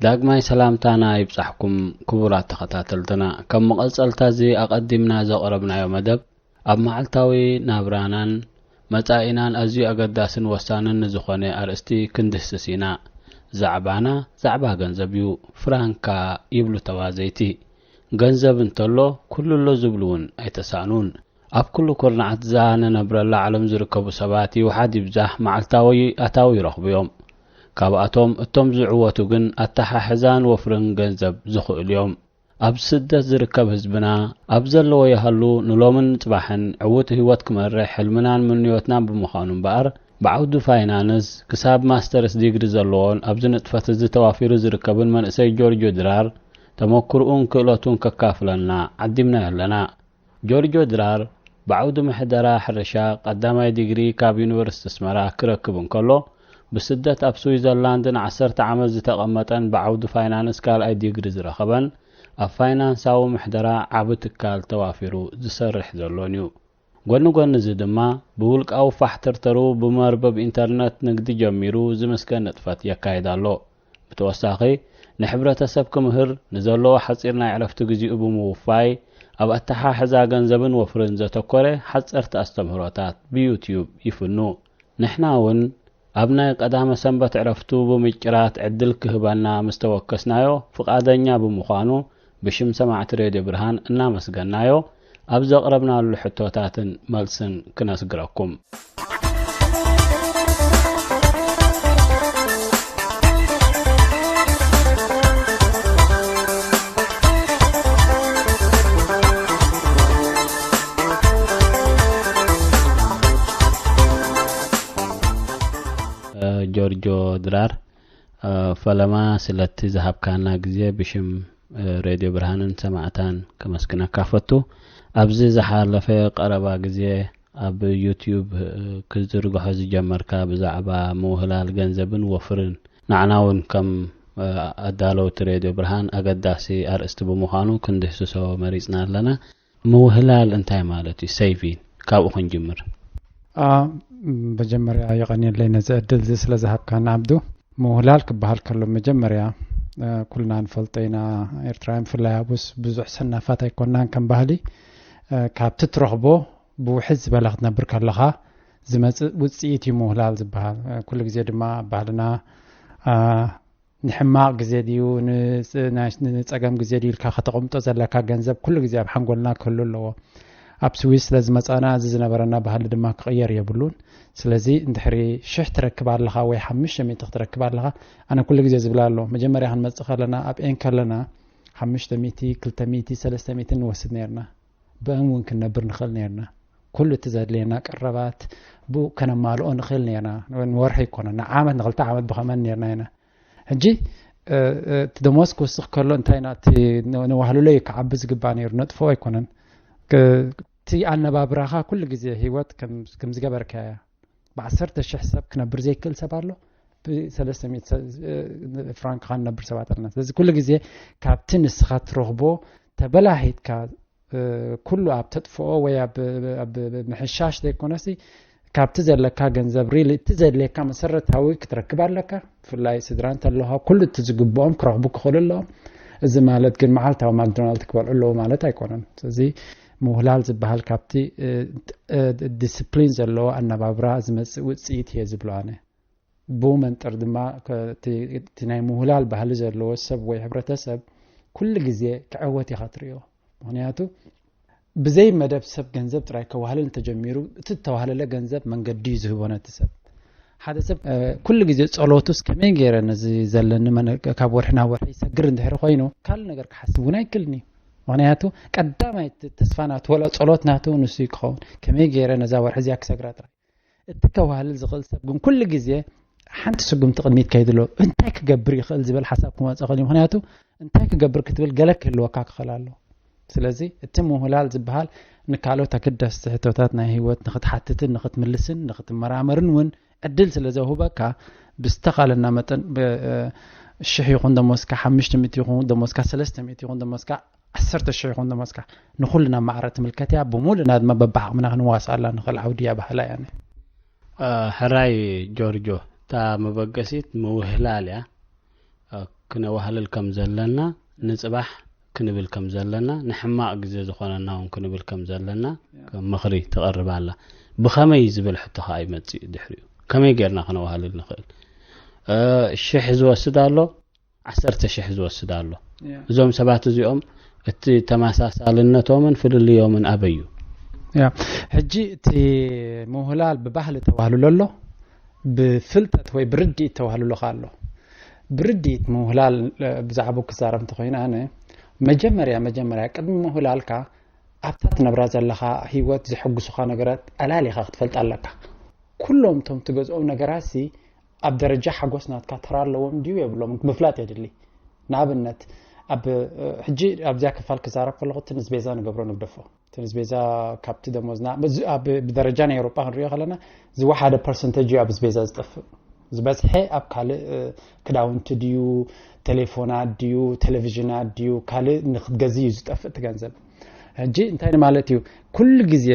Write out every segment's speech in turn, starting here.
ዳግማይ ሰላምታና ይብጻሕኩም ክቡራት ተኸታተልትና። ከም መቐጸልታ እዚ ኣቐዲምና ዘቕረብናዮ መደብ፣ ኣብ መዓልታዊ ናብራናን መጻኢናን ኣዝዩ ኣገዳስን ወሳንን ንዝኾነ ኣርእስቲ ክንድህስስ ኢና። ዛዕባና ዛዕባ ገንዘብ እዩ። ፍራንካ ይብሉ ተዋዘይቲ። ገንዘብ እንተሎ ኩሉ ኣሎ ዝብሉ እውን ኣይተሳእኑን። ኣብ ኩሉ ኩርናዓት እዛ ንነብረላ ዓለም ዝርከቡ ሰባት ይውሓድ ይብዛሕ መዓልታዊ ኣታዊ ይረኽቡ እዮም። ካብኣቶም እቶም ዝዕወቱ ግን ኣተሓሕዛን ወፍርን ገንዘብ ዝኽእሉ እዮም። ኣብ ስደት ዝርከብ ህዝብና ኣብ ዘለዎ ይሃሉ ንሎምን ጽባሕን ዕዉት ህይወት ክመርሕ ሕልምናን ምንዮትናን ብምዃኑ እምበኣር፣ ብዓውዲ ፋይናንስ ክሳብ ማስተርስ ዲግሪ ዘለዎን ኣብዚ ንጥፈት እዚ ተዋፊሩ ዝርከብን መንእሰይ ጆርጆ ድራር ተመክርኡን ክእለቱን ከካፍለና ዓዲምናዮ ኣለና። ጆርጆ ድራር ብዓውዲ ምሕደራ ሕርሻ ቀዳማይ ዲግሪ ካብ ዩኒቨርሲቲ ኣስመራ ክረክብ እንከሎ፣ ብስደት ኣብ ስዊዘርላንድ ንዓሰርተ ዓመት ዝተቐመጠን ብዓውዲ ፋይናንስ ካልኣይ ዲግሪ ዝረኸበን ኣብ ፋይናንሳዊ ምሕደራ ዓቢ ትካል ተዋፊሩ ዝሰርሕ ዘሎን እዩ። ጎኒ ጎኒ እዚ ድማ ብውልቃዊ ፋሕተርተሩ ብመርበብ ኢንተርነት ንግዲ ጀሚሩ ዝምስገን ንጥፈት የካይድ ኣሎ። ብተወሳኺ ንሕብረተሰብ ክምህር ንዘለዎ ሓጺር ናይ ዕረፍቲ ግዜኡ ብምውፋይ ኣብ ኣተሓሕዛ ገንዘብን ወፍርን ዘተኮረ ሓጸርቲ ኣስተምህሮታት ብዩትዩብ ይፍኑ። ንሕና እውን ኣብ ናይ ቀዳመ ሰንበት ዕረፍቱ ብምጭራት ዕድል ክህበና ምስ ተወከስናዮ ፍቓደኛ ብምዃኑ ብሽም ሰማዕቲ ሬድዮ ብርሃን እናመስገናዮ ኣብ ዘቕረብናሉ ሕቶታትን መልስን ክነስግረኩም። ጆርጆ ድራር፣ ፈለማ ስለቲ ዝሃብካና ግዜ ብሽም ሬድዮ ብርሃንን ሰማዕታን ከመስግነካ ፈቱ። ኣብዚ ዝሓለፈ ቀረባ ግዜ ኣብ ዩትዩብ ክዝርግሖ ዝጀመርካ ብዛዕባ ምውህላል ገንዘብን ወፍርን፣ ንዓና እውን ከም ኣዳለውቲ ሬድዮ ብርሃን ኣገዳሲ ኣርእስቲ ብምዃኑ ክንድህስሶ መሪጽና ኣለና። ምውህላል እንታይ ማለት እዩ? ሰይቪን ካብኡ ክንጅምር። መጀመርያ የቐንየለይ ነዚ ዕድል እዚ ስለ ዝሃብካና ኣብዱ። ምውህላል ክበሃል ከሎ መጀመርያ ኩልና ንፈልጦ ኢና፣ ኤርትራውያን ብፍላይ ኣብኡስ ብዙሕ ሰናፋት ኣይኮናን። ከም ባህሊ ካብቲ ትረኽቦ ብውሕድ ዝበለ ክትነብር ከለኻ ዝመፅእ ውፅኢት እዩ ምውህላል ዝበሃል። ኩሉ ግዜ ድማ ባህልና ንሕማቕ ግዜ ድዩ ንፀገም ግዜ ድዩ ኢልካ ከተቐምጦ ዘለካ ገንዘብ ኩሉ ግዜ ኣብ ሓንጎልና ክህሉ ኣለዎ። ኣብ ስዊስ ስለ ዝመፃና እዚ ዝነበረና ባህሊ ድማ ክቕየር የብሉን። ስለዚ እንድሕሪ ሽሕ ትረክብ ኣለኻ ወይ ሓሙሽተ ሚእቲ ክትረክብ ኣለኻ፣ ኣነ ኩሉ ግዜ ዝብላ ኣሎ፣ መጀመርያ ክንመፅእ ከለና ኣብ ኤን ከለና ሓሙሽተ ሚእቲ፣ ክልተ ሚእቲ፣ ሰለስተ ሚእቲ ንወስድ ነርና። ብእን እውን ክንነብር ንኽእል ነርና። ኩሉ እቲ ዘድልየና ቀረባት ብኡ ከነማልኦ ንኽእል ነርና። ንወርሒ ኣይኮነን፣ ንዓመት ንክልተ ዓመት ብኸመን ነርና ኢና። ሕጂ እቲ ደሞዝ ክውስኽ ከሎ እንታይ ኢና እቲ ነዋህልሎ እዩ ክዓቢ ዝግባእ ነይሩ፣ ነጥፍኦ ኣይኮነን። እቲ ኣነባብራኻ ኩሉ ግዜ ህይወት ከም ዝገበርካያ ብዓሰርተ ሽሕ ሰብ ክነብር ዘይክእል ሰብ ኣሎ፣ ብሰለስተ ሚእቲ ፍራንክ ንነብር ሰባት ኣለና። ስለዚ ኩሉ ግዜ ካብቲ ንስኻ ትረኽቦ ተበላሂትካ ኩሉ ኣብ ተጥፍኦ ወይ ኣብ ምሕሻሽ ዘይኮነሲ ካብቲ ዘለካ ገንዘብ ሪሊ እቲ ዘድልየካ መሰረታዊ ክትረክብ ኣለካ። ብፍላይ ስድራ እንተለኻ ኩሉ እቲ ዝግብኦም ክረኽቡ ክኽእሉ ኣለዎም። እዚ ማለት ግን መዓልታዊ ማክዶናልድ ክበልዑ ኣለዉ ማለት ኣይኮነን። ስለዚ ምውህላል ዝበሃል ካብቲ ዲስፕሊን ዘለዎ ኣነባብራ ዝመፅእ ውፅኢት እየ ዝብሎ ኣነ። ብኡ መንጥር ድማ እቲ ናይ ምውህላል ባህሊ ዘለዎ ሰብ ወይ ሕብረተሰብ ኩሉ ግዜ ክዕወት ኢኻ ትርእዮ። ምክንያቱ ብዘይ መደብ ሰብ ገንዘብ ጥራይ ከዋህልል እንተጀሚሩ እቲ ዝተዋህለለ ገንዘብ መንገዲ እዩ ዝህቦ ነቲ ሰብ። ሓደ ሰብ ኩሉ ግዜ ጸሎቱስ ከመይ ገይረ ነዚ ዘለኒ ካብ ወርሒ ናብ ወርሒ ይሰግር እንድሕሪ ኮይኑ ካልእ ነገር ክሓስብ እውን ኣይክልን እዩ። ምክንያቱ ቀዳማይ ተስፋ ናቱ ወላ ጸሎት ናቱ ንሱ ክኸውን ከመይ ገይረ ነዛ ወርሒ እዚኣ ክሰግራ ጥራይ። እቲ ከዋህልል ዝኽእል ሰብ ግን ኩሉ ግዜ ሓንቲ ስጉምቲ ቅድሚት ከይድሎ እንታይ ክገብር ይኽእል ዝበል ሓሳብ ክመፀ ኽእል እዩ። ምክንያቱ እንታይ ክገብር ክትብል ገለ ክህልወካ ክኽእል ኣሎ። ስለዚ እቲ ምውህላል ዝበሃል ንካልኦት ኣገዳስቲ ሕቶታት ናይ ህይወት ንክትሓትትን ንክትምልስን ንክትመራመርን እውን ዕድል ስለ ዘውህበካ ብዝተኻለና መጠን ሽሕ ይኹን ደሞዝካ ሓሙሽተ ሚእቲ ይኹን ደሞዝካ ሰለስተ ሚእቲ ይኹን ደሞዝካ ዓሰርተ ሽሕ ይኹን ደሞዝካ ንኹልና ማዕረ ትምልከት እያ። ብሙሉእና ድማ በብዓቕምና ክንዋስኣላ ንኽእል ዓውዲ እያ በሃላይ ኣነ። ሕራይ ጆርጆ፣ እታ መበገሲት ምውህላል እያ። ክነዋህልል ከም ዘለና፣ ንጽባሕ ክንብል ከም ዘለና፣ ንሕማቕ ግዜ ዝኾነና እውን ክንብል ከም ዘለና ከም ምኽሪ ትቐርብ ኣላ። ብኸመይ ዝብል ሕቶ ኸኣ ይመጽእ ድሕሪኡ። ከመይ ጌርና ክነዋህልል ንኽእል? ሽሕ ዝወስድ ኣሎ፣ ዓሰርተ ሽሕ ዝወስድ ኣሎ። እዞም ሰባት እዚኦም እቲ ተመሳሳልነቶምን ፍልልዮምን ኣበይ እዩ? ሕጂ እቲ ምውህላል ብባህሊ ተዋህልሎ ኣሎ፣ ብፍልጠት ወይ ብርድኢት ተዋህልሎ ኣሎ። ብርድኢት ምውህላል ብዛዕባኡ ክዛረብ እንተኾይነ፣ ኣነ መጀመርያ መጀመርያ ቅድሚ ምውህላልካ ኣብታ ትነብራ ዘለኻ ህይወት ዘሐጉሱኻ ነገራት ኣላሊኻ ክትፈልጥ ኣለካ። ኩሎም እቶም ትገዝኦም ነገራትሲ ኣብ ደረጃ ሓጎስ ናትካ ተራ ኣለዎም ድዩ የብሎም ምፍላጥ የድሊ። ንኣብነት ኣብ ሕጂ ኣብዚኣ ክፋል ክዛረብ ከለኹ እቲ ንስቤዛ ንገብሮ ንግደፎ። እቲ ንስቤዛ ካብቲ ደሞዝና ብደረጃ ናይ ኤውሮጳ ክንሪኦ ከለና ዝወሓደ ፐርሰንተጅ እዩ ኣብ ስቤዛ ዝጠፍእ። ዝበዝሐ ኣብ ካልእ ክዳውንቲ ድዩ፣ ቴሌፎናት ድዩ፣ ቴሌቪዥናት ድዩ፣ ካልእ ንክትገዝእ እዩ ዝጠፍእ እቲ ገንዘብ። ሕጂ እንታይ ማለት እዩ? ኩሉ ግዜ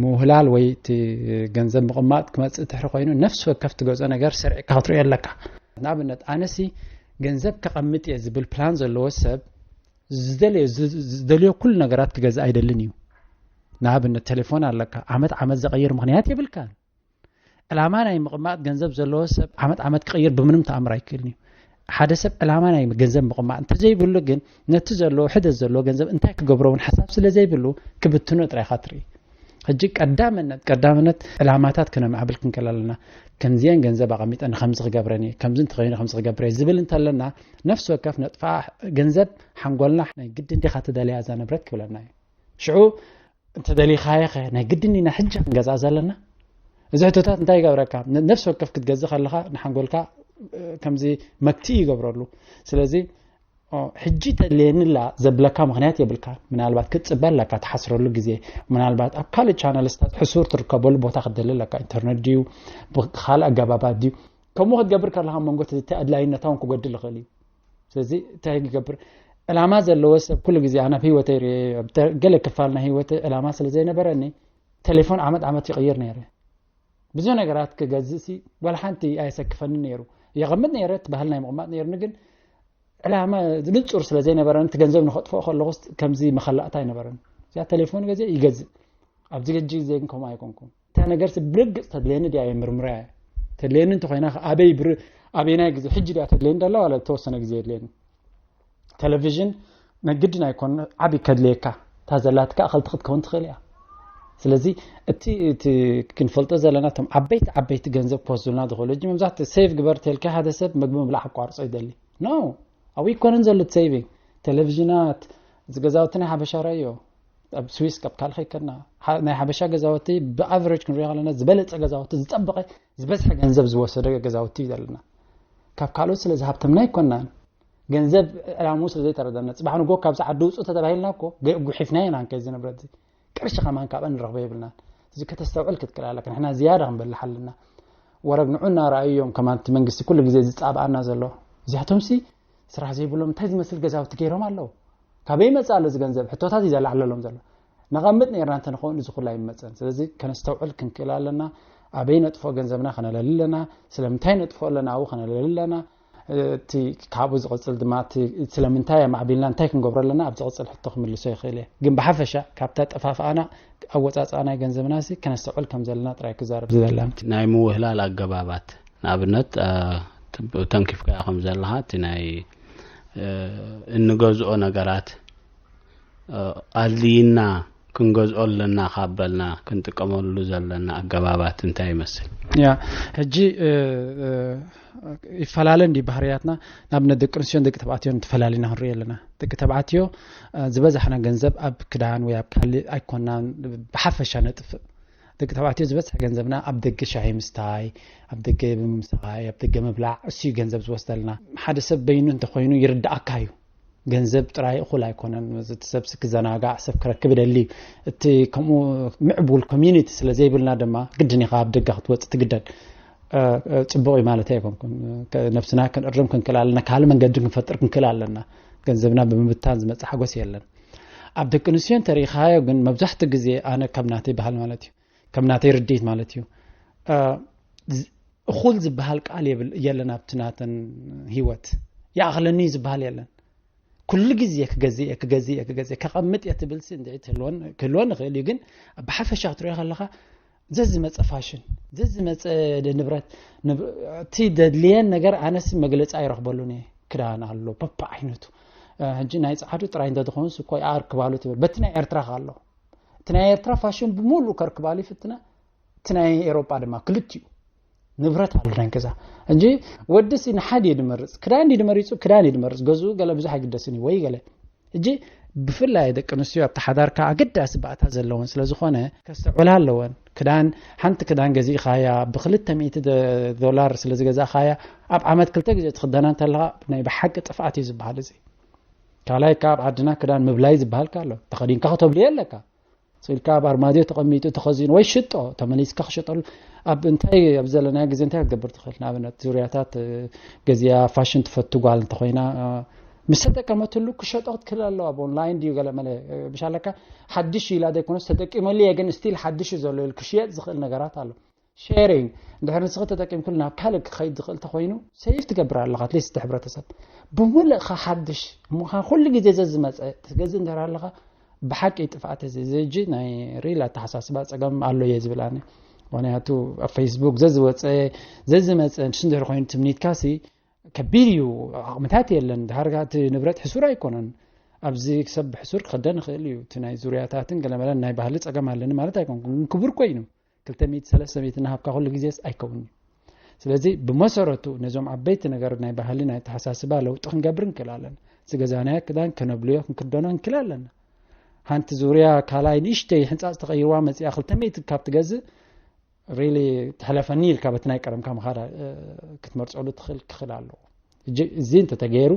ምውህላል ወይ እቲ ገንዘብ ምቕማጥ ክመፅእ ትሕሪ ኮይኑ ነፍሲ ወከፍ ትገዝኦ ነገር ሰርዕካ ክትሪኦ ኣለካ። ንኣብነት ኣነሲ ገንዘብ ከቐምጥ እየ ዝብል ፕላን ዘለዎ ሰብ ዝደልዮ ኩሉ ነገራት ክገዝእ ኣይደልን እዩ። ንኣብነት ቴሌፎን ኣለካ፣ ዓመት ዓመት ዘቐይር ምኽንያት የብልካን። ዕላማ ናይ ምቕማጥ ገንዘብ ዘለዎ ሰብ ዓመት ዓመት ክቕይር ብምንም ተኣምር ኣይክእልን እዩ። ሓደ ሰብ ዕላማ ናይ ገንዘብ ምቕማጥ እንተዘይብሉ ግን ነቲ ዘለዎ ሕደት ዘለዎ ገንዘብ እንታይ ክገብሮ እውን ሓሳብ ስለ ዘይብሉ ክብትኖ ጥራይ ኢኻ ትርኢ። ሕጂ ቀዳምነት ቀዳምነት ዕላማታት ክነማዕብል ክንክእል ኣለና። ከምዚአን ገንዘብ ኣቐሚጠ ንከምዚ ክገብረን እየ፣ ከምዚ እንተኸይኑ ከምዚ ክገብረ እየ ዝብል እንተለና ነፍሲ ወከፍ ነጥፋ ገንዘብ ሓንጎልና ናይ ግድን ዲኻ ትደልያ እዛ ንብረት ክብለና እዩ። ሽዑ እንተደሊኻዮ ኸ ናይ ግድን ኢና ሕጂ ክንገዝኣ ዘለና? እዚ ሕቶታት እንታይ ይገብረካ? ነፍሲ ወከፍ ክትገዝእ ከለኻ ንሓንጎልካ ከምዚ መክትኢ ይገብረሉ። ስለዚ ሕጂ ተድልየኒ ኣላ ዘብለካ ምኽንያት የብልካ። ምናልባት ክትፅበ ኣለካ ትሓስረሉ ግዜ፣ ምናልባት ኣብ ካልእ ቻነልስታት ሕሱር ትርከበሉ ቦታ ክትደሊ ኣለካ። ኢንተርነት ድዩ ብካልእ ኣገባባት ድዩ? ከምኡ ክትገብር ከለካ መንጎ እቲ ኣድላይነታ እውን ክጎድል ይኽእል እዩ። ስለዚ እንታይ ክገብር? ዕላማ ዘለዎ ሰብ ኩሉ ግዜ ኣነ ኣብ ህይወተይ ርኤ ገለ ክፋል ናይ ህይወት ዕላማ ስለ ዘይነበረኒ ቴሌፎን ዓመት ዓመት ይቕይር ነይረ። ብዙሕ ነገራት ክገዝእ ሲ ዋላ ሓንቲ ኣየሰክፈኒ ነይሩ። የቐምጥ ነይረ፣ እቲ ባህል ናይ ምቕማጥ ነይሩኒ፣ ግን ዕላማ ንጹር ስለ ዘይነበረኒ እቲ ገንዘብ ንኸጥፍኦ ከለኹስ ከምዚ መኸላእታ ኣይነበረን። እዚኣ ቴሌፎን ገዜ ይገዝእ። ኣብዚ ገጂ ግዜ ግን ከምኡ ኣይኮንኩም። እታ ነገር ሲ ብርግጽ ተድልየኒ ድያ የምርምራ እየ። ተድልየኒ እንተኾይና ኣበይ ብር ኣበይናይ ግዜ ሕጂ ድያ ተድልየኒ ደላ ዋላ ተወሰነ ግዜ የድልየኒ። ቴሌቪዥን ናይ ግድን ኣይኮን ዓቢ ከድልየካ እታ ዘላትካ ኣኸልቲ ክትከውን ትኽእል እያ። ስለዚ እቲ እቲ ክንፈልጦ ዘለና እቶም ዓበይቲ ዓበይቲ ገንዘብ ክወስዱልና ዝኽእሉ ሕጂ መብዛሕትኡ ሴቭ ግበር ተልካ ሓደ ሰብ ምግቢ ምብላዕ ኣቋርጾ ይደሊ። ኖ ኣብኡ ይኮነን ዘሎ እቲ ሴቪንግ። ቴሌቪዥናት እዚ ገዛውቲ ናይ ሓበሻ ራዮ ኣብ ስዊስ ካብ ካልእ ከይከድና ናይ ሓበሻ ገዛውቲ ብኣቨሬጅ ክንሪኦ ከለና ዝበለፀ ገዛውቲ ዝፀበቐ ዝበዝሐ ገንዘብ ዝወሰደ ገዛውቲ እዩ ዘለና። ካብ ካልኦት ስለ ዝሃብተምና ኣይኮናን። ገንዘብ ዕላምኡ ስለ ዘይተረደና ጽባሕ ንጎ ካብዚ ዓዲ ውፁ ተተባሂልና እኮ ጉሒፍና ኢና ንከይድ ዝንብረት ቅርሺ ከማን ካብኣ ንረኽቦ የብልናን። እዚ ከተስተውዕል ክትክእል ኣለካ። ንሕና ዝያዳ ክንበልሕ ኣለና። ወረግ ንዑ እናረኣዩ እዮም ከማን እቲ መንግስቲ ኩሉ ግዜ ዝጻብኣና ዘሎ። እዚኣቶምሲ ስራሕ ዘይብሎም እንታይ ዝመስል ገዛውቲ ገይሮም ኣለዉ? ካበይ ይመጽእ ኣሎ እዚ ገንዘብ? ሕቶታት እዩ ዘለዓለሎም ዘሎ። ነቐምጥ ነርና እንተንኸውን እዚ ኩሉ ኣይመጸን። ስለዚ ከነስተውዕል ክንክእል ኣለና። ኣበይ ነጥፎ ገንዘብና ከነለሊ ኣለና? ስለምንታይ ነጥፎ ኣለና ኣብኡ ከነለሊ ኣለና? እቲ ካብኡ ዝቕጽል ድማ እቲ ስለምንታይ ኣማዕቢልና እንታይ ክንገብሮ ኣለና ኣብ ዝቕጽል ሕቶ ክምልሶ ይኽእል እየ። ግን ብሓፈሻ ካብታ ጠፋፍኣና ኣወጻጽኣ ናይ ገንዘብና ሲ ከነስተውዕል ከም ዘለና ጥራይ ክዛረብ ዝደላ። ናይ ምውህላል ኣገባባት ንኣብነት ተንኪፍካዮ ከም ዘለኻ እቲ ናይ እንገዝኦ ነገራት ኣድልይና ክንገዝኦ ኣለና ካብ በልና ክንጥቀመሉ ዘለና ኣገባባት እንታይ ይመስል? ያ ሕጂ ይፈላለ እንዲ ባህርያትና። ንኣብነት ደቂ ኣንስትዮን ደቂ ተባዕትዮን ተፈላሊና ክንሪኦ ኣለና። ደቂ ተባዕትዮ ዝበዛሕና ገንዘብ ኣብ ክዳን ወይ ኣብ ካልእ ኣይኮናን ብሓፈሻ ነጥፍእ። ደቂ ተባዕትዮ ዝበዝሐ ገንዘብና ኣብ ደገ ሻሂ ምስታይ፣ ኣብ ደገ ብምምሳይ፣ ኣብ ደገ ምብላዕ እሱ ገንዘብ ዝወስደልና። ሓደ ሰብ በይኑ እንተኮይኑ ይርዳእካ እዩ። ገንዘብ ጥራይ እኹል ኣይኮነን። እቲ ሰብ ክዘናጋዕ ሰብ ክረክብ ይደሊ እዩ። እቲ ከምኡ ምዕቡል ኮሚኒቲ ስለ ዘይብልና ድማ ግድን ኢኻ ኣብ ደገ ክትወፅእ ትግደድ። ጽቡቕ እዩ ማለት ኣይኮንኩን። ነብስና ክንእርም ክንክእል ኣለና፣ ካልእ መንገዲ ክንፈጥር ክንክእል ኣለና። ገንዘብና ብምብታን ዝመጽእ ሓጎስ የለን። ኣብ ደቂ ኣንስትዮ እንተሪኢኻዮ ግን መብዛሕትኡ ግዜ ኣነ ካብ ናተይ ባህል ማለት እዩ፣ ከም ናተይ ርድኢት ማለት እዩ እኹል ዝበሃል ቃል የለን ኣብቲ ናተን ህይወት። ይኣኽለኒ ዝበሃል የለን። ኩሉ ግዜ ክገዝእ እየ ክገዝእ እየ ክገዝእ እየ፣ ከቐምጥ እየ ትብል ሲ እንድዒ ትህልወን ክህልወን ይኽእል እዩ። ግን ብሓፈሻ ክትሪኦ ከለኻ ዘዝመፀ ፋሽን፣ ዘዝመፀ ንብረት፣ እቲ ደድልየን ነገር ኣነስ መግለፂ ኣይረኽበሉን እየ። ክዳን ኣሎ በብዓይነቱ። ሕጂ ናይ ፀዓዱ ጥራይ እንተዝኸውን ስኮ ይኣርክባሉ ትብል፣ በቲ ናይ ኤርትራ ኣሎ። እቲ ናይ ኤርትራ ፋሽን ብምሉእ ከርክባሉ ይፍትና፣ እቲ ናይ ኤሮጳ ድማ ክልቲኡ ንብረት ኣሎ ናይ ገዛ። እንጂ ወዲ ሲ ንሓደ እዩ ድመርጽ፣ ክዳን ድዩ ድመሪጹ፣ ክዳን እዩ ድመርጽ። ገዝኡ ገለ ብዙሕ ኣይግደስን እዩ ወይ ገለ። እጂ ብፍላይ ደቂ ኣንስትዮ ኣብቲ ሓዳርካ ኣገዳሲ ባእታ ዘለወን ስለ ዝኾነ ከስተውዕላ ኣለወን። ክዳን፣ ሓንቲ ክዳን ገዚእኻያ ብ200 ዶ-፣ ዶላር ስለ ዝገዛእኻያ ኣብ ዓመት ክልተ ግዜ ትኽደና እንተለኻ ናይ ብሓቂ ጥፍኣት እዩ ዝበሃል እዚ። ካልኣይ ካብ ዓድና ክዳን ምብላይ ዝበሃል ኣሎ። ተኸዲንካ ክተብልዮ ኣለካ። ስኢልካ ኣብ ኣርማድዮ ተቐሚጡ ተኸዚኑ ወይ ሽጦ ተመሊስካ ክሸጠሉ ኣብ እንታይ ኣብ ዘለናዮ ግዜ እንታይ ክትገብር ትኽእል? ንኣብነት ዙርያታት ገዚኣ ፋሽን ትፈቱ ጓል እንተኾይና ምስ ተጠቀመትሉ ክሸጦ ክትክእል ኣለዋ። ኣብ ኦንላይን ድዩ ገለ መለ ብሻለካ ሓድሽ ኢላ ዘይኮነስ ተጠቂመሉ እየ ግን ስቲል ሓድሽ እዩ ዘሎ ኢሉ ክሽየጥ ዝኽእል ነገራት ኣሎ። ሼሪንግ እንድሕር ንስኺ ተጠቂምክሉ ናብ ካልእ ክኸይድ ዝኽእል ተኾይኑ ሴቭ ትገብር ኣለኻ። ኣትሊስት እቲ ሕብረተሰብ ብምልእኻ ሓድሽ እሞ ኸዓ ኩሉ ግዜ ዘዝመፀ ትገዝእ እንድሕር ኣለኻ ብሓቂ ጥፍኣት እዚ እዚ ሕጂ ናይ ሪል ኣተሓሳስባ ፀገም ኣሎ እየ ዝብል ኣነ። ምክንያቱ ኣብ ፌስቡክ ዘዝወፀ ዘዝመፀ ንሱ እንድሕር ኮይኑ ትምኒትካ ሲ ከቢድ እዩ። ዓቕምታት የለን። ድሓር እቲ ንብረት ሕሱር ኣይኮነን። ኣብዚ ሰብ ብሕሱር ክኽደን ይኽእል እዩ። እቲ ናይ ዙርያታትን ገለመለን ናይ ባህሊ ፀገም ኣለኒ ማለት ኣይኮንኩን። ግን ክቡር ኮይኑ ክልተ ሚእቲ ሰለስተ ሚእቲ እናሃብካ ኩሉ ግዜስ ኣይከውን እዩ። ስለዚ ብመሰረቱ ነዞም ዓበይቲ ነገር ናይ ባህሊ ናይ ኣተሓሳስባ ለውጢ ክንገብር ንክእል ኣለና። ዝገዛናዮ ክዳን ከነብልዮ ክንክደኖ ንክእል ኣለና። ሓንቲ ዙርያ ካልኣይ ንእሽተይ ሕንፃፅ ተቐይርዋ መፂኣ ክልተ ሚእቲ ካብ ትገዝእ ሪሊ ተሕለፈኒ ኢልካ በቲ ናይ ቀደምካ ምኻዳ ክትመርፀሉ ትኽእል ክኽእል ኣለዎ። እዚ እንተተገይሩ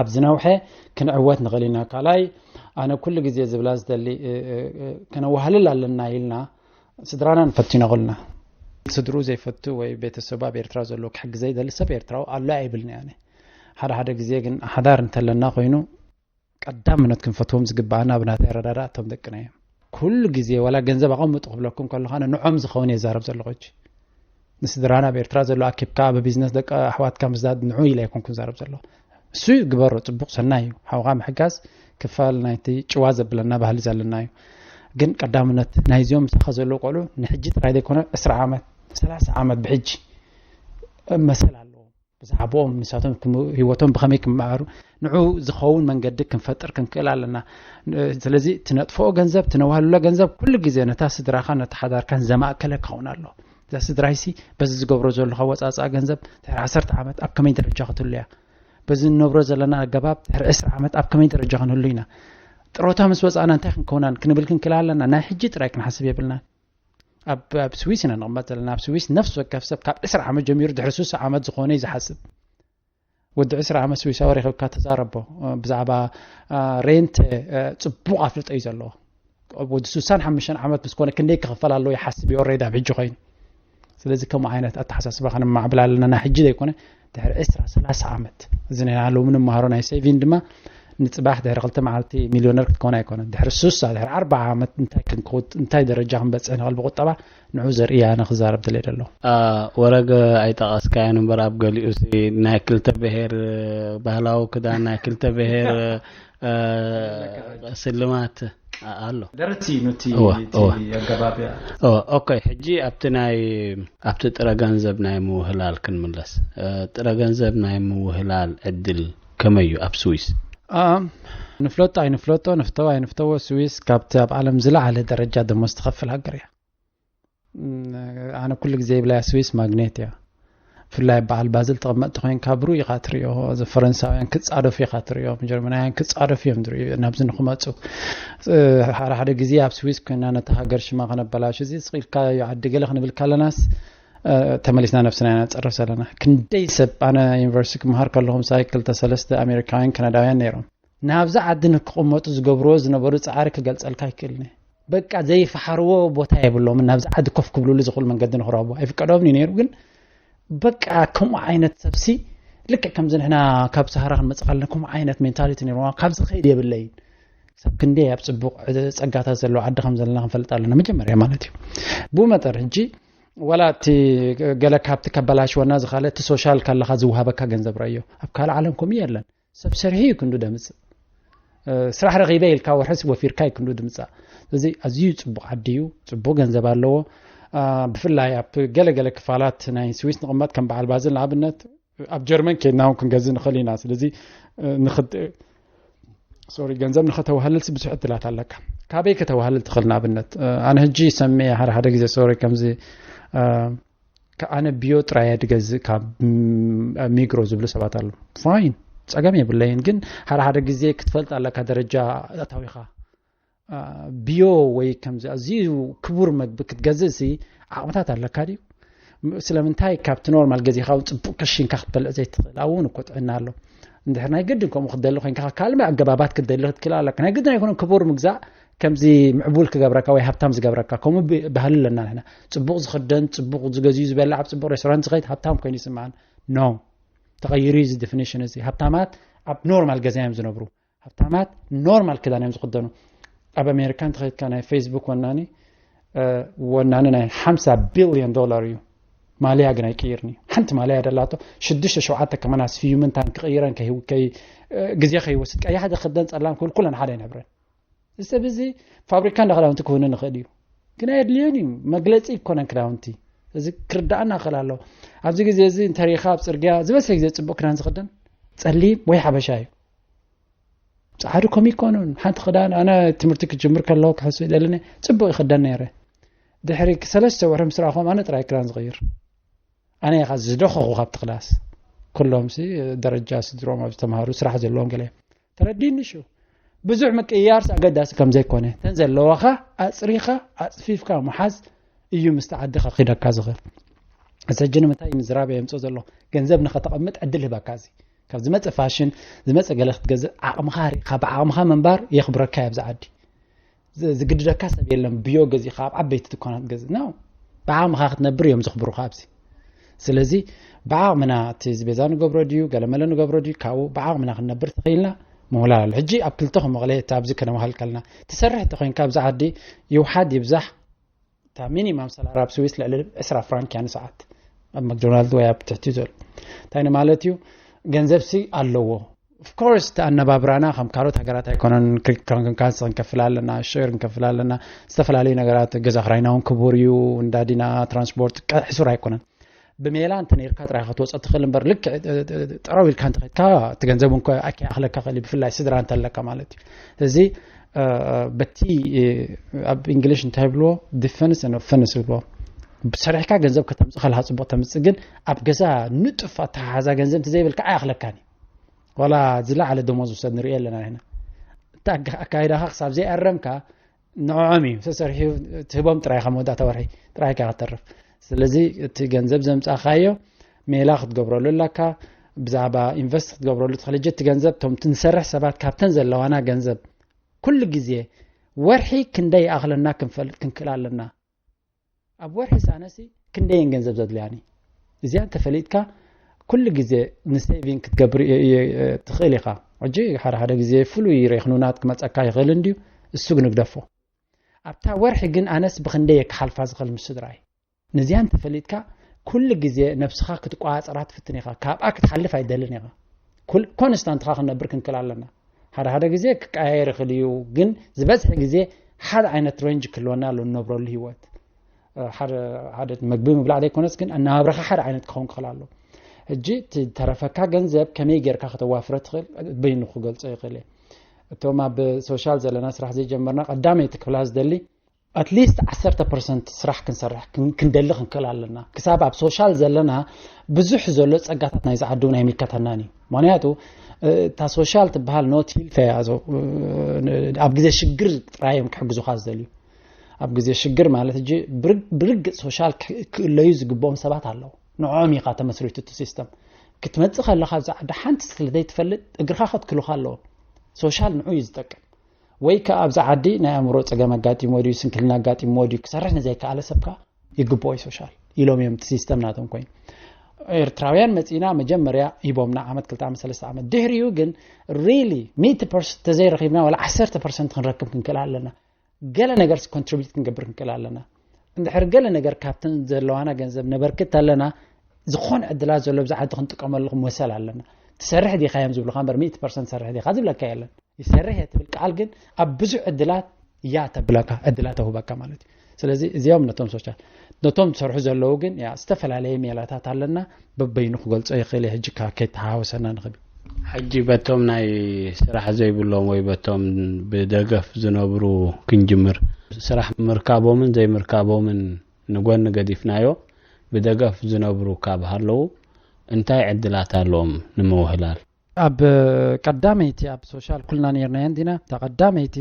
ኣብ ዝነውሐ ክንዕወት ንኽእል ኢና። ካልኣይ ኣነ ኩሉ ግዜ ዝብላ ዝደሊ ከነዋህልል ኣለና ኢልና ስድራና ንፈቱ ኢና ኩልና። ስድሩ ዘይፈቱ ወይ ቤተሰቡ ኣብ ኤርትራ ዘሎ ክሕግዘ ይደሊ ሰብ ኤርትራዊ ኣሎ ኣይብልን ኣነ። ሓደ ሓደ ግዜ ግን ሓዳር እንተለና ኮይኑ ቀዳምነት ክንፈትዎም ዝግባኣና ብናተይ ኣረዳዳ እቶም ደቅና እዮም። ኩሉ ግዜ ዋላ ገንዘብ ኣቐምጡ ክብለኩም ከለኹ ኣነ ንዖም ዝኸውን እየ ዛረብ ዘለኹ። ንስድራና ኣብ ኤርትራ ዘሎ ኣኪብካ ብቢዝነስ ደቂ ኣሕዋትካ ምስዳድ ንዑ ኢለ ኣይኮንኩን ዛረብ ዘለኹ። እሱ ግበሮ፣ ጽቡቕ ሰናይ እዩ። ሓውኻ ምሕጋዝ ክፋል ናይቲ ጭዋ ዘብለና ባህሊ ዘለና እዩ። ግን ቀዳምነት ናይዚኦም ምሳኻ ዘለዉ ቆልዑ ንሕጂ ጥራይ ዘይኮነ ዕስራ ዓመት፣ ሰላሳ ዓመት ብሕጂ መሰል ኣለዎም። ብዛዕባኦም ንሳቶም ክም-፣ ህይወቶም ብኸመይ ክመሃሩ ንዑ ዝኸውን መንገዲ ክንፈጥር ክንክእል ኣለና። ን-፣ ስለዚ ትነጥፍኦ ገንዘብ፣ ትነዋህልሎ ገንዘብ ኩሉ ግዜ ነታ ስድራኻ፣ ነታ ሓዳርካን ዘማእከለ ክኸውን ኣለዎ። እዛ ስድራይሲ በዚ ዝገብሮ ዘለኹ ኣወጻጽኣ ገንዘብ ድሕሪ ዓሰርተ ዓመት ኣብ ከመይ ደረጃ ክትህሉ እያ? በዚ ንነብሮ ዘለና ኣገባብ ድሕሪ ዕስራ ዓመት ኣብ ከመይ ደረጃ ክንህሉ ኢና? ጥሮታ ምስ ወጻእና እንታይ ክንከውናን ክንብል ክንክእል ኣለና? ናይ ሕጂ ጥራይ ክንሓስብ የብልናን። ኣብ፣ ኣብ ስዊስ ኢና ንቕመጥ ዘለና። ኣብ ስዊስ ነፍሲ ወከፍ ሰብ ካብ ዕስራ ዓመት ጀሚሩ ድሕሪ ስሳ ዓመት ዝኾነ እዩ ዝሓስብ። ወዲ ዕስራ ዓመት ስዊሳዊ ረኺብካ ተዛረቦ። ብዛዕባ፣ አ፣ ሬንት፣ አ፣ ጽቡቕ ኣፍልጦ እዩ ዘለዎ። ወዲ ስሳን ሓሙሽተን ዓመት ምስ ኮነ ክንደይ ክኽፈል ኣለዎ ይሓስብ እዩ ኦልሬዲ ኣብ ሕጂ ኮይኑ። ስለዚ ከምኡ ዓይነት ኣተሓሳስባ ከነማዕብል ኣለና። ናይ ሕጂ ዘይኮነ ድሕሪ ዕስራ ሰላሳ ዓመት። እዚ ናይ ሎሚ ንመሃሮ ናይ ሴቪን ድማ ንጽባሕ ድሕሪ ክልተ መዓልቲ ሚልዮነር ክትከውን ኣይኮነን። ድሕሪ ስሳ፣ ድሕሪ ኣርባዓ ዓመት እንታይ ክንከውት-፣ እንታይ ደረጃ ክንበጽሕ ንኽእል ብቁጠባ ንዑ ዘርኢ ኣነ ክዛረብ ድልየ ዘለኹ። አ፣ ወረገ ኣይጠቐስካዮን እምበር ኣብ ገሊኡ ሲ ናይ ክልተ ብሄር ባህላዊ ክዳን፣ ናይ ክልተ ብሄር፣ አ፣ ስልማት አ-፣ ኣሎ። ደረቲ ኑቲ እወ፣ እቲ እወ። ኣገባብ እያ። እወ፣ ኦኬ። ሕጂ ኣብቲ ናይ፣ ኣብቲ ጥረ ገንዘብ ናይ ምውህላል ክንምለስ። እ፣ ጥረ ገንዘብ ናይ ምውህላል ዕድል ከመይ እዩ ኣብ ስዊስ? አ፣ ንፍለጦ ኣይንፍለጦ፣ ንፍተው ኣይንፍተዎ፣ ስዊስ ካብቲ ኣብ ዓለም ዝለዓለ ደረጃ ደሞዝ ትኸፍል ሃገር እያ። እም፣ ኣነ ኩሉ ግዜ ይብላ እያ፣ ስዊስ ማግኔት እያ። ብፍላይ በዓል ባዝል ተቐመጥቲ ኮይንካ ብሩእ ኢኻ ትርእዮ። እዚ ፈረንሳውያን ክጻደፉ ኢኻ ትርእዮም፣ ጀርመናውያን ክጻደፉ እዮም ዝርእዩ ናብዚ ንኽመጹ። እ፣ ሓደ ሓደ ግዜ ኣብ ስዊስ ኮይና ነታ ሃገር ሽማ ከነበላሽ፣ እዚ ስቕ ኢልካዮ ዓዲ ገለ ክንብል ከለናስ፣ እ፣ ተመሊስና ነብስና ኢና ንጸርፍ ዘለና። ክንደይ ሰብ ኣነ ዩኒቨርሲቲ ክመሃር ከለኹ ምሳይ ክልተ ሰለስተ ኣሜሪካውያን ካናዳውያን ነይሮም። ናብዚ ዓዲ ንክቕመጡ ዝገብርዎ ዝነበሩ ጻዕሪ ክገልጸልካ ኣይክእልን እየ። በቃ ዘይፈሓርዎ ቦታ የብሎምን። ናብዚ ዓዲ ኮፍ ክብልሉ ዝኽእሉ መንገዲ ንኽረኽቡ ኣይፍቀዶምን እዩ ነይሩ። ግን በቃ ከምኡ ዓይነት ሰብሲ ልክዕ ከምዚ ንሕና ካብ ሰሃራ ክንመጽእ ከለና ከምኡ ዓይነት ሜንታሊቲ ነይርዎ። ካብዚ ከይድ የብለይን። ክሳብ ክንደይ ኣብ ጽቡቕ ጸጋታት ዘለዎ ዓዲ ከም ዘለና ክንፈልጥ ኣለና መጀመርያ ማለት እዩ። ብኡ መጠን ሕጂ ወላ እቲ ገለ ካብቲ ከበላሽወና ዝኻለ እቲ ሶሻል ካለኻ ዝውሃበካ ገንዘብ ረዮ። ኣብ ካልእ ዓለም ከምኡ የለን። ሰብ ሰሪሑ እዩ ክንዱ ደምፅእ። ስራሕ ረኺበ ኢልካ ወርሕስ ወፊርካ እዩ ክንዱ ድምፃእ። ስለዚ ኣዝዩ ፅቡቕ ዓዲ እዩ። ፅቡቕ ገንዘብ ኣለዎ። ብፍላይ ኣብ ገለገለ ክፋላት ናይ ስዊስ ንቕመጥ ከም በዓል ባዝል ንኣብነት ኣብ ጀርመን ኬድና እውን ክንገዝእ ንኽእል ኢና። ስለዚ ንኽድ ሶሪ ገንዘብ ንኸተዋህልልሲ ብዙሕ እድላት ኣለካ። ካበይ ከተዋህልል ትኽእል? ንኣብነት ኣነ ሕጂ ሰሜ ሓደ ሓደ ግዜ ሶሪ ከምዚ ኣነ ቢዮ ጥራይ ድገዝእ ካብ ሚግሮ ዝብሉ ሰባት ኣለዉ። ፋይን፣ ጸገም የብለይን። ግን ሓደ ሓደ ግዜ ክትፈልጥ ኣለካ ደረጃ ኣታዊኻ ቢዮ ወይ ከምዚ ኣዝዩ ክቡር መግቢ ክትገዝእ ሲ ዓቕምታት ኣለካ ድዩ? ስለምንታይ ካብቲ ኖርማል ገዚኻ እውን ጽቡቕ ከሽንካ ክትበልዕ ዘይትኽእል? ኣብኡ እውን እኮ ጥዕና ኣሎ። እንድሕር ናይ ግድን ከምኡ ክትደሊ ኮይንካ ካልእ ኣገባባት ክትደሊ ክትክእል ኣለካ። ናይ ግድን ኣይኮነን ክቡር ምግዛእ ከምዚ ምዕቡል ክገብረካ ወይ ሃብታም ዝገብረካ። ከምኡ ባህሊ ኣለና ንሕና። ጽቡቕ ዝኽደን፣ ጽቡቕ ዝገዝዩ ዝበልዕ፣ ኣብ ጽቡቕ ሬስቶራንት ዝኸይድ ሃብታም ኮይኑ ይስምዓን። ኖ፣ ተቐይሩ እዚ ዲፊኒሽን እዚ። ሃብታማት ኣብ ኖርማል ገዛ እዮም ዝነብሩ። ሃብታማት ኖርማል ክዳን እዮም ዝኽደኑ። ኣብ ኣሜሪካ እንተኸይድካ ናይ ፌስቡክ ወናኒ ወናኒ ናይ ሓምሳ ቢልዮን ዶላር እዩ። ማልያ ግን ኣይቅይርን እዩ። ሓንቲ ማልያ ደላቶ ሽዱሽተ ሸውዓተ ከማን ኣስፍዩ ምንታን ክቕይረን ግዜ ከይወስድ ቀያሕ ዝኽደን ጸላም ክብል ኩለን ሓደ ይነብረን። እዚ ሰብ እዚ ፋብሪካ እንዳ ክዳውንቲ ክውንን ይኽእል እዩ፣ ግን ኣየድልዮን እዩ። መግለፂ ይኮነን ክዳውንቲ። እዚ ክርዳእና ክእል ኣለዎ። ኣብዚ ግዜ እዚ እንተሪኢኻ ኣብ ፅርግያ ዝበዝሕ ግዜ ፅቡቅ ክዳን ዝኽደን ፀሊም ወይ ሓበሻ እዩ። ፀዓዱ ከም ይኮኑን ሓንቲ ክዳን ኣነ ትምህርቲ ክጅምር ከለዎ ክሕሱ ይደለኒ ፅቡቅ ይኽደን ነይረ። ድሕሪ ሰለስተ ወርሒ ምስ ረኣኹም ኣነ ጥራይ ክዳን ዝቕይር። ኣነ ኢኻ ዝደኸኹ ካብቲ ክላስ። ኩሎም ሲ ደረጃ ስድሮም ኣብ ዝተምሃሩ ስራሕ ዘለዎም ገለ እዮም። ተረዲኒ ሹ ብዙሕ ምቅያር ኣገዳሲ ከም ዘይኮነ ተን ዘለዋኻ ኣፅሪኻ ኣፅፊፍካ ምሓዝ እዩ ምስቲ ዓድኻ ክደካ ዝኽእል። እዚ ሕጂ ንምንታይ ምዝራብ የምፅኦ ዘሎ? ገንዘብ ንኸተቐምጥ ዕድል ህበካ። እዚ ካብ ዝመፀ ፋሽን ዝመፀ ገለ ክትገዝእ ዓቕምኻ ርኢኻ ብዓቕምኻ ምንባር የኽብረካ እዩ ኣብዚ ዓዲ። ዝግድደካ ሰብ የለን። ብዮ ገዚኻ ኣብ ዓበይቲ ድኳናት ገዝእ ነው ብዓቕምኻ ክትነብር እዮም ዘኽብሩኻ ኣብዚ። ስለዚ ብዓቕምና እቲ ዝቤዛ ንገብሮ ድዩ ገለመለ ንገብሮ ድዩ ካብኡ ብዓቕምና ክንነብር ተኽኢልና ምውላል ኣሎ። ሕጂ ኣብ ክልተ ክመቕለ እቲ ኣብዚ ከነዋህል ከልና ትሰርሕ እንተኮይንካ ኣብዚ ዓዲ ይውሓድ ይብዛሕ እታ ሚኒማም ሰላር ኣብ ስዊስ ልዕሊ ዕስራ ፍራንክ እያ ንሰዓት ኣብ ማክዶናልድ ወይ ኣብ ትሕቲ ዘሎ እንታይ ማለት እዩ? ገንዘብ ሲ ኣለዎ። ኦፍኮርስ እቲ ኣነባብራና ከም ካልኦት ሃገራት ኣይኮነን። ክሪፕቶን ክንካንስ ክንከፍል ኣለና፣ ሸር ክንከፍል ኣለና፣ ዝተፈላለዩ ነገራት ገዛ ክራይና እውን ክቡር እዩ። እንዳዲና ትራንስፖርት ሕሱር ኣይኮነን። ብሜላ እንተ ነርካ ጥራይ ክትወፀ ትኽእል እምበር ልክዕ ጠረው ኢልካ እንተኸድካ እቲ ገንዘብ እውን ኣኪ ኣኽለካ ክእል ብፍላይ ስድራ እንተለካ ማለት እዩ። እዚ በቲ ኣብ እንግሊሽ እንታይ ብልዎ ዲፈንስ ኦፈንስ ብልዎ ሰሪሕካ ገንዘብ ከተምፅእ ከለካ ፅቡቅ ተምፅእ ግን ኣብ ገዛ ንጡፍ ኣተሓሓዛ ገንዘብ እንተዘይብልካ ኣይኣኽለካን እዩ። ዋላ ዝለዓለ ደሞዝ ውሰድ ንሪኦ ኣለና ኢና። እቲ ኣካይዳኻ ክሳብ ዘይኣረምካ ንዕዖም እዩ ተሰሪሑ ትህቦም ጥራይ ኢኻ መወዳእታ ወርሒ ጥራይ ኢኻ ከተርፍ። ስለዚ እቲ ገንዘብ ዘምፃእካዮ ሜላ ክትገብረሉ ኣለካ። ብዛዕባ ኢንቨስት ክትገብረሉ ትኽእል። ሕጂ እቲ ገንዘብ ቶም ትንሰርሕ ሰባት ካብተን ዘለዋና ገንዘብ ኩሉ ግዜ ወርሒ ክንደይ ይኣኽለና ክንፈልጥ ክንክእል ኣለና። ኣብ ወርሒ ሳነሲ ክንደይን ገንዘብ ዘድልያኒ እዚኣ እንተፈሊጥካ ኩሉ ግዜ ንሴቪንግ ክትገብር ትኽእል ኢኻ። ሕጂ ሓደ ሓደ ግዜ ፍሉይ ሬክኑናት ክመፀካ ይኽእል እንድዩ እሱ ግንግደፎ ኣብታ ወርሒ ግን ኣነስ ብክንደይ ክሓልፋ ዝኽእል ምስ ስድራይ ነዚኣ እንተፈሊጥካ ኩሉ ግዜ ነብስኻ ክትቋፀራ ትፍትን ኢኻ። ካብኣ ክትሓልፍ ኣይደልን ኢኻ። ኮንስታንትኻ ክንነብር ክንክእል ኣለና። ሓደ ሓደ ግዜ ክቀያየር ይኽእል እዩ፣ ግን ዝበዝሐ ግዜ ሓደ ዓይነት ሬንጅ ክህልወና ኣሎ ንነብረሉ ህይወት። ሓደ ምግቢ ምብላዕ ዘይኮነስ ግን ኣነባብረኻ ሓደ ዓይነት ክኸውን ክኽእል ኣሎ። ሕጂ ተረፈካ ገንዘብ ከመይ ጌርካ ከተዋፍረ ትኽእል በይኑ ክገልጾ ይኽእል እየ። እቶም ኣብ ሶሻል ዘለና ስራሕ ዘይጀመርና ቀዳመይቲ ክብላ ዝደሊ ኣትሊስት ዓሰርተ ፐርሰንት ስራሕ ክንሰርሕ ክንደሊ ክንክእል ኣለና። ክሳብ ኣብ ሶሻል ዘለና ብዙሕ ዘሎ ፀጋታት ናይ ዝዓዲ እውን ኣይምልከተናን እዩ። ምክንያቱ እታ ሶሻል ትበሃል ኖት ሂልፍ እያ። ኣብ ግዜ ሽግር ጥራይ እዮም ክሕግዙካ ዝደልዩ። ኣብ ግዜ ሽግር ማለት እ ብርግፅ ሶሻል ክእለዩ ዝግብኦም ሰባት ኣለዉ። ንዕኦም ኢኻ ተመስሪቱ እቲ ሲስተም። ክትመፅእ ከለካ ኣብዚ ዓዲ ሓንቲ ስለ ዘይትፈልጥ እግርካ ከትክሉካ ኣለዎ። ሶሻል ንዑ እዩ ዝጠቅም። ወይ ከዓ ኣብዚ ዓዲ ናይ ኣእምሮ ፀገም ኣጋጢሞ ድዩ ስንክልና ኣጋጢሞ ድዩ ክሰርሕ ንዘይከኣለ ሰብ ከዓ ይግብኦ እዩ ሶሻል ኢሎም እዮም እቲ ሲስተም ናቶም ኮይኑ። ኤርትራውያን መፂና መጀመርያ ሂቦምና ዓመት ክልተ ዓመት ሰለስተ ዓመት ድሕሪኡ ግን ሪሊ ሚእቲ ፐርሰንት ተዘይረኪብና ዋላ ዓሰርተ ፐርሰንት ክንረክብ ክንክእል ኣለና። ገለ ነገር ኮንትሪቢዩት ክንገብር ክንክእል ኣለና። እንድሕር ገለ ነገር ካብተን ዘለዋና ገንዘብ ነበርክት ኣለና፣ ዝኾነ ዕድላት ዘሎ ብዛ ዓዲ ክንጥቀመሉ መሰል ኣለና። ትሰርሕ ዲኻ እዮም ዝብሉኻ እምበር ሚእቲ ፐርሰንት ትሰርሕ ዲኻ ዝብለካ የለን። ይሰርሕ እየ ትብል ቃል ግን ኣብ ብዙሕ ዕድላት እያ ተብለካ፣ ዕድላት ተውህበካ ማለት እዩ። ስለዚ እዚኦም ነቶም ሶሻል፣ ነቶም ዝሰርሑ ዘለዉ ግን ያ ዝተፈላለየ ሜላታት ኣለና። በበይኑ ክገልጾ ይኽእል እየ፣ ሕጂ ከይተሓዋወሰና ንኽብል። ሕጂ በቶም ናይ ስራሕ ዘይብሎም ወይ በቶም ብደገፍ ዝነብሩ ክንጅምር። ስራሕ ምርካቦምን ዘይምርካቦምን ንጎኒ ገዲፍናዮ፣ ብደገፍ ዝነብሩ ካብ ሃለዉ እንታይ ዕድላት ኣለዎም ንምውህላል? ኣብ ቀዳመይቲ ኣብ ሶሻል ኩልና ነርናዮ እንዲና። እታ ቀዳመይቲ፣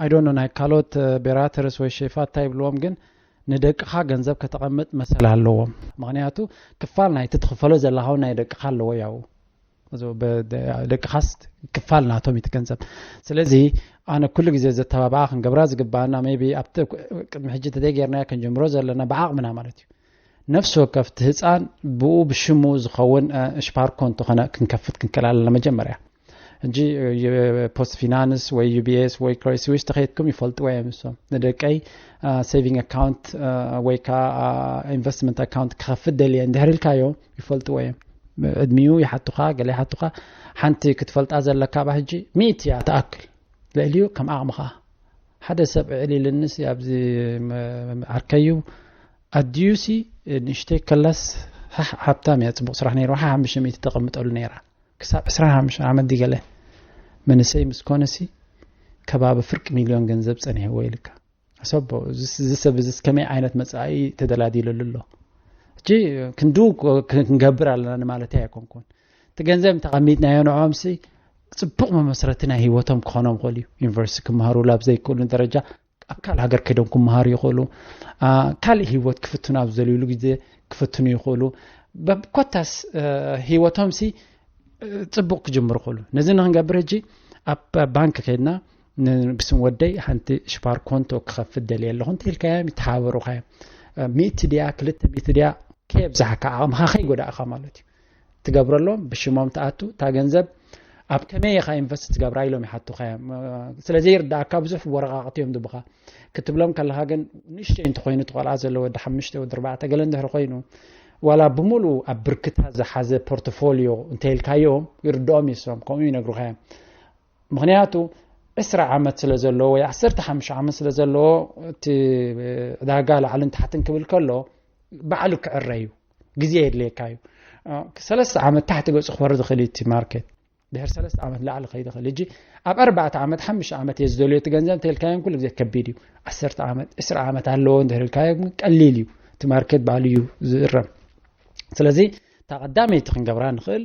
ኣይዶኖ፣ ናይ ካልኦት ቤራተርስ ወይ ሼፋት እንታይ ይብልዎም፣ ግን ንደቅኻ ገንዘብ ከተቐምጥ መሰል ኣለዎም። ምኽንያቱ ክፋል ናይቲ ትኽፈሎ ዘለኻ ናይ ደቅኻ ኣለዎ። ያው ደቅኻስ ክፋል ናቶም እዩ ገንዘብ። ስለዚ ኣነ ኩሉ ግዜ ዘተባብዓ ክንገብራ ዝግባኣና፣ maybe ኣብቲ ቅድሚ ሕጂ ተደጌርናዮ ክንጀምሮ ዘለና ብዓቕምና ማለት እዩ። ነፍሲ ወከፍ እቲ ህፃን ብኡ ብሽሙ ዝኸውን ሽፓር ኮንቶ ክንከፍት ክንክእል ኣለና። መጀመርያ ሕጂ ፖስት ፊናንስ ወይ ዩቢኤስ ወይ ክሬዲት ስዊስ ተኸይድኩም ይፈልጥዎ እዮም። እሶም ንደቀይ ሴቪንግ ኣካውንት ወይ ከዓ ኢንቨስትመንት ኣካውንት ክኸፍት ደልየ እንድሕር ኢልካዮም ይፈልጥዎ እዮም። እድሚኡ ይሓቱኻ፣ ገለ ይሓቱኻ። ሓንቲ ክትፈልጣ ዘለካ ባ ሕጂ ሚእቲ እያ ትኣክል። ልዕሊኡ ከም ዓቕምኻ። ሓደ ሰብ ዕል ኢልንስ ኣብዚ ዓርከዩ ኣዲዩሲ ንእሽተይ ከላስ ሃብታም እያ፣ ፅቡቕ ስራሕ ነይርዋ፣ ሓሓ ሓሙሽተ ሚእቲ ተቐምጠሉ ነይራ። ክሳብ ዕስራን ሓሙሽተን ዓመት ድገለ መንእሰይ ምስ ኮነሲ ከባቢ ፍርቂ ሚልዮን ገንዘብ ጸኒሕዎ ኢልካ። ኣሰቦ፣ እዚ ሰብ እዚስ ከመይ ዓይነት መጻኢ ተደላዲለሉ ኣሎ? ሕጂ ክንዱ ክንገብር ኣለና ንማለተይ ኣይኮንኩን። እቲ ገንዘብ እንተቐሚጥናዮ ንዕኦምሲ ጽቡቕ መመስረቲ ናይ ህይወቶም ክኾኖም ይኽእል እዩ። ዩኒቨርሲቲ ክመሃሩ ላብ ዘይክእሉ ደረጃ ኣብ ካልእ ሃገር ከይዶም ክመሃሩ ይኽእሉ። ካልእ ህይወት ክፍትኑ ኣብ ዘልዩሉ ግዜ ክፍትኑ ይኽእሉ። ኮታስ ህይወቶም ሲ ጽቡቕ ክጅምሩ ይኽእሉ። ነዚ ንክንገብር ሕጂ ኣብ ባንክ ከይድና ብስም ወደይ ሓንቲ ሽፓር ኮንቶ ክኸፍት ደልየ ኣለኹ እንተ ኢልካዮም ይተሓባበሩኻ እዮም። ሚእቲ ድያ ክልተ ሚእቲ ድያ ከየብዛሕካ ዓቕምኻ ከይጎዳእኻ ማለት እዩ። ትገብረሎም ብሽሞም ትኣቱ እታ ገንዘብ ኣብ ከመይ ኢኻ ኢንቨስት ትገብራ ኢሎም ይሓቱኻ እዮም። ስለዚ ይርዳእካ ብዙሕ ወረቃቕቲ እዮም ድብኻ ክትብሎም ከለኻ ግን ንእሽተይ እንተኮይኑ እቲ ቆልዓ ዘሎ ወዲ ሓሙሽተ ወዲ ኣርባዕተ ገለ እንድሕር ኮይኑ ዋላ ብምሉኡ ኣብ ብርክታ ዝሓዘ ፖርትፎሊዮ እንተኢልካዮም ይርድኦም ይሶም ከምኡ ይነግሩኻ እዮም። ምክንያቱ ዕስራ ዓመት ስለ ዘለዎ ወይ ዓሰርተ ሓሙሽተ ዓመት ስለ ዘለዎ እቲ ዕዳጋ ላዕልን ታሕትን ክብል ከሎ ባዕሉ ክዕረ እዩ። ግዜ የድልየካ እዩ። ሰለስተ ዓመት ታሕቲ ገፁ ክወርድ ይኽእል እዩ እቲ ማርኬት። ድሕር ሰለስተ ዓመት ላዕሊ ከይድ ይኽእል። ሕጂ ኣብ ኣርባዕተ ዓመት ሓሙሽተ ዓመት እየ ዝደልዮ እቲ ገንዘብ እንተልካዮም ኩሉ ግዜ ከቢድ እዩ። ዓሰርተ ዓመት ዕስራ ዓመት ኣለዎ እንተልካዮም ቀሊል እዩ። እቲ ማርኬት ባዕሉ እዩ ዝእረም። ስለዚ እታ ቀዳመይቲ ክንገብራ ንኽእል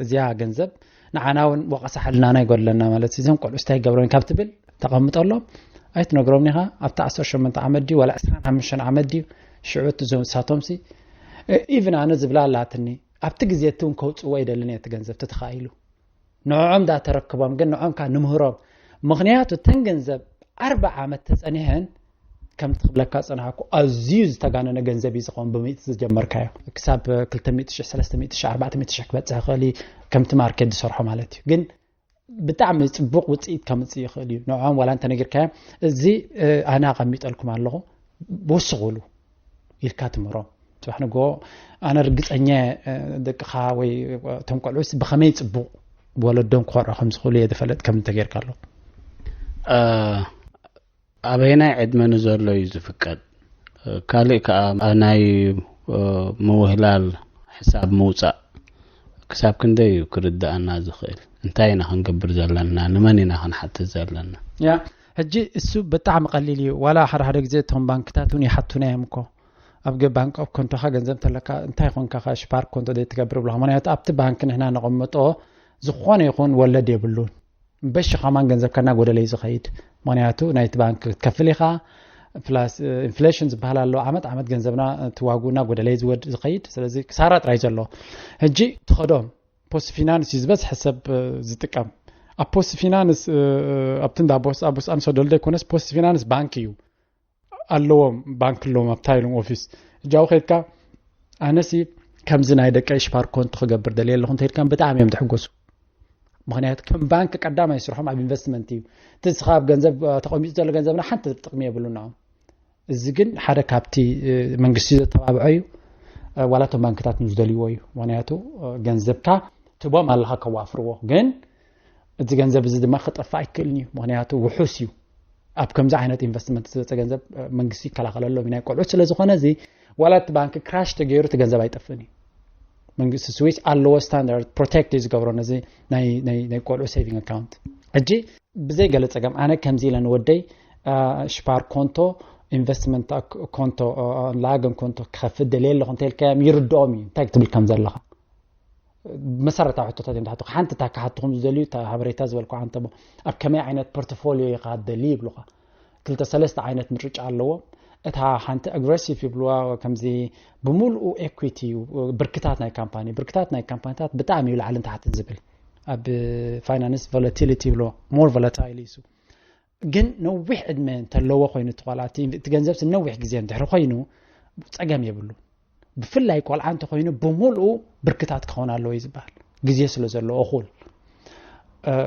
እዚኣ ገንዘብ ንዓና እውን ወቐሳ ሕልናና ይጎድለና ማለት እዞም ቆልዑ ስታይ ገብሮም ካብ ትብል ተቐምጠሎም ኣይትነግሮም ኢኻ። ኣብቲ ዓሰርተ ሸሞንተ ዓመት ድዩ ዋላ ዕስራን ሓሙሽተን ዓመት ድዩ ሽዑ እቲ ዞም ሳቶም ሲ ኢቭን ኣነ ዝብላ ኣላትኒ ኣብቲ ግዜ እቲ እውን ከውፅዎ ይደልን እየ እቲ ገንዘብ ተተኻኢሉ ንዕዖም ዳ ተረክቦም ግን ንዕዖም ካ ንምህሮም ምኽንያቱ እተን ገንዘብ ኣርባ ዓመት ተፀኒሐን ከምቲ ክብለካ ዝፀናሕኩ ኣዝዩ ዝተጋነነ ገንዘብ እዩ ዝኸውን ብሚእቲ ዝጀመርካዮ ክሳብ ክልተ ሚእቲ ሺሕ ሰለስተ ሚእቲ ሺሕ ኣርባዕተ ሚእቲ ሺሕ ክበፅሕ ይኽእል እዩ ከምቲ ማርኬት ዝሰርሖ ማለት እዩ ግን ብጣዕሚ ፅቡቕ ውፅኢት ከምፅእ ይኽእል እዩ ንዕኦም ዋላ እንተነጊርካዮም እዚ ኣነ ኣቐሚጠልኩም ኣለኹ ወስኹሉ ኢልካ ትምህሮም ፅባሕ ንጎ ኣነ ርግፀኛ ደቅኻ ወይ እቶም ቆልዑስ ብኸመይ ፅቡቕ ወለዶም ክኾርዑ ከም ዝኽእሉ እየ ዝፈለጥ ከም እንተጌርካ ኣሎ ኣበየናይ ዕድመ ንዘሎ እዩ ዝፍቀድ ካልእ ከዓ ናይ ምውህላል ሕሳብ ምውፃእ ክሳብ ክንደይ እዩ ክርድኣና ዝኽእል እንታይ ኢና ክንገብር ዘለና ንመን ኢና ክንሓትት ዘለና ያ ሕጂ እሱ ብጣዕሚ ቀሊል እዩ ዋላ ሓደ ሓደ ግዜ እቶም ባንክታት እውን ይሓቱና እዮም እኮ ኣብ ባንክ ኦፍ ኮንቶኻ ገንዘብ እንተለካ እንታይ ኮንካ ሽፓር ኮንቶ ደይ ትገብር ብሎ ምክንያቱ ኣብቲ ባንክ ንሕና ነቐምጦ ዝኾነ ይኹን ወለድ የብሉን በሺ ከማን ገንዘብካ እናጎደለ እዩ ዝኸይድ ምክንያቱ ናይቲ ባንክ ክትከፍል ኢኻ ፕላስ ኢንፍሌሽን ዝበሃል ኣሎ ዓመት ዓመት ገንዘብና እቲ ዋጉ እናጎደለ እዩ ዝወድ ዝኸይድ ስለዚ ክሳራ ጥራይ ዘሎ ሕጂ ትኸዶም ፖስት ፊናንስ እዩ ዝበዝሐ ሰብ ዝጥቀም ኣብ ፖስት ፊናንስ ኣብቲ እንዳ ቦስ ኣቦስ ኣንሶ ደልደ ኮነስ ፖስት ፊናንስ ባንክ እዩ ኣለዎም ባንክ ኣለዎም ኣብ ታይሎም ኦፊስ እጃው ከድካ ኣነሲ ከምዚ ናይ ደቀይ ሽፓር ኮንት ክገብር ደልየ ኣለኹ እንተኢልካ ብጣዕሚ እዮም ዝሕጎሱ ምክንያቱ ከም ባንክ ቀዳማይ ስርሖም ኣብ ኢንቨስትመንት እዩ እቲ ንስኻ ኣብ ገንዘብ ተቐሚጡ ዘሎ ገንዘብና ሓንቲ ጥቕሚ የብሉና እዚ ግን ሓደ ካብቲ መንግስቲ ዘተባብዖ እዩ። ዋላ እቶም ባንክታት ዝደልይዎ እዩ። ምክንያቱ ገንዘብካ ትቦም ኣለካ ከዋፍርዎ፣ ግን እቲ ገንዘብ እዚ ድማ ክጠፍእ ኣይክእልን እዩ። ምክንያቱ ውሑስ እዩ። ኣብ ከምዚ ዓይነት ኢንቨስትመንት ዝመፀ ገንዘብ መንግስቲ ይከላኸለሎም እዩ። ናይ ቆልዑት ስለ ዝኾነ እዚ ዋላ እቲ ባንክ ክራሽ ተገይሩ እቲ ገንዘብ ኣይጠፍእን እዩ። መንግስቲ ስዊስ ኣለዎ ስታንዳርድ ፕሮቴክት እዩ ዝገብሮ ነዚ ናይ ቆልዑ ሴቪንግ ኣካውንት። ሕጂ ብዘይ ገለ ፀገም ኣነ ከምዚ ኢለ ንወደይ ሽፓር ኮንቶ፣ ኢንቨስትመንት ኮንቶ፣ ላገን ኮንቶ ክኸፍት ደልየ ኣለኹ እንተልካዮም ይርድኦም እዩ እንታይ ክትብል ከም ዘለኻ። መሰረታዊ ሕቶታት እዮም ትሓቱ። ሓንቲ እታ ክሓትኹም ዝደልዩ እታ ሓበሬታ ዝበልኩ ሓንተ ኣብ ከመይ ዓይነት ፖርትፎሊዮ ኢኻ ደሊ ይብሉኻ። ክልተ ሰለስተ ዓይነት ምርጫ ኣለዎም። እታ ሓንቲ ኣግሬሲቭ ይብልዋ፣ ከምዚ ብምሉኡ ኤኩዊቲ እዩ፣ ብርክታት ናይ ካምፓኒ ብርክታት ናይ ካምፓኒታት ብጣዕሚ እዩ ላዕልን ታሕትን ዝብል። ኣብ ፋይናንስ ቮላቲሊቲ ይብልዎ፣ ሞር ቮላታይል እዩ። ግን ነዊሕ ዕድመ እንተለዎ ኮይኑ ትኳላ እቲ ገንዘብ ነዊሕ ግዜ እንድሕር ኮይኑ ፀገም የብሉ። ብፍላይ ቆልዓ እንተኮይኑ ብምሉኡ ብርክታት ክኸውን ኣለዎ እዩ ዝበሃል፣ ግዜ ስለ ዘለዎ እኹል።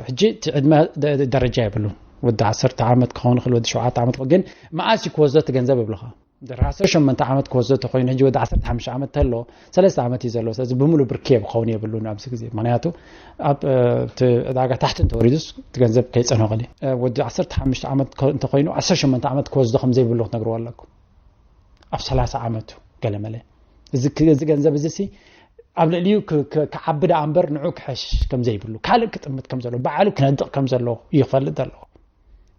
ሕጂ እቲ ዕድመ ደረጃ የብሉን። ወዲ ዓሰርተ ዓመት ክኸውን ይኽእል፣ ወዲ ሸውዓተ ዓመት ክኸውን፣ ግን መኣስ እዩ ክወስዶ እቲ ገንዘብ ይብልኻ። ድሕሪ ዓሰርተ ሸሞንተ ዓመት ክወስዶ ተኮይኑ፣ ሕጂ ወዲ ዓሰርተ ሓሙሽተ ዓመት ተሎ፣ ሰለስተ ዓመት እዩ ዘሎ። ስለዚ ብምሉእ ብርኪ ክኸውን የብሉን ኣብዚ ግዜ። ምክንያቱ ኣብ ዕዳጋ ታሕቲ እንተወሪዱስ እቲ ገንዘብ ከይፀንሆ ኸሊ፣ ወዲ ዓሰርተ ሓሙሽተ ዓመት እንተኮይኑ ዓሰርተ ሸሞንተ ዓመት ክወስዶ ከም ዘይብሉ ክትነግርዎ ኣለኩም። ኣብ ሰላሳ ዓመቱ ገለመለ እዚ ገንዘብ እዚ ሲ ኣብ ልዕሊኡ ክዓቢ ደኣ እምበር ንዑ ክሐሽ ከም ዘይብሉ፣ ካልእ ክጥምት ከም ዘለዎ፣ ባዕሉ ክነድቕ ከም ዘለዎ ይፈልጥ ኣለዎ።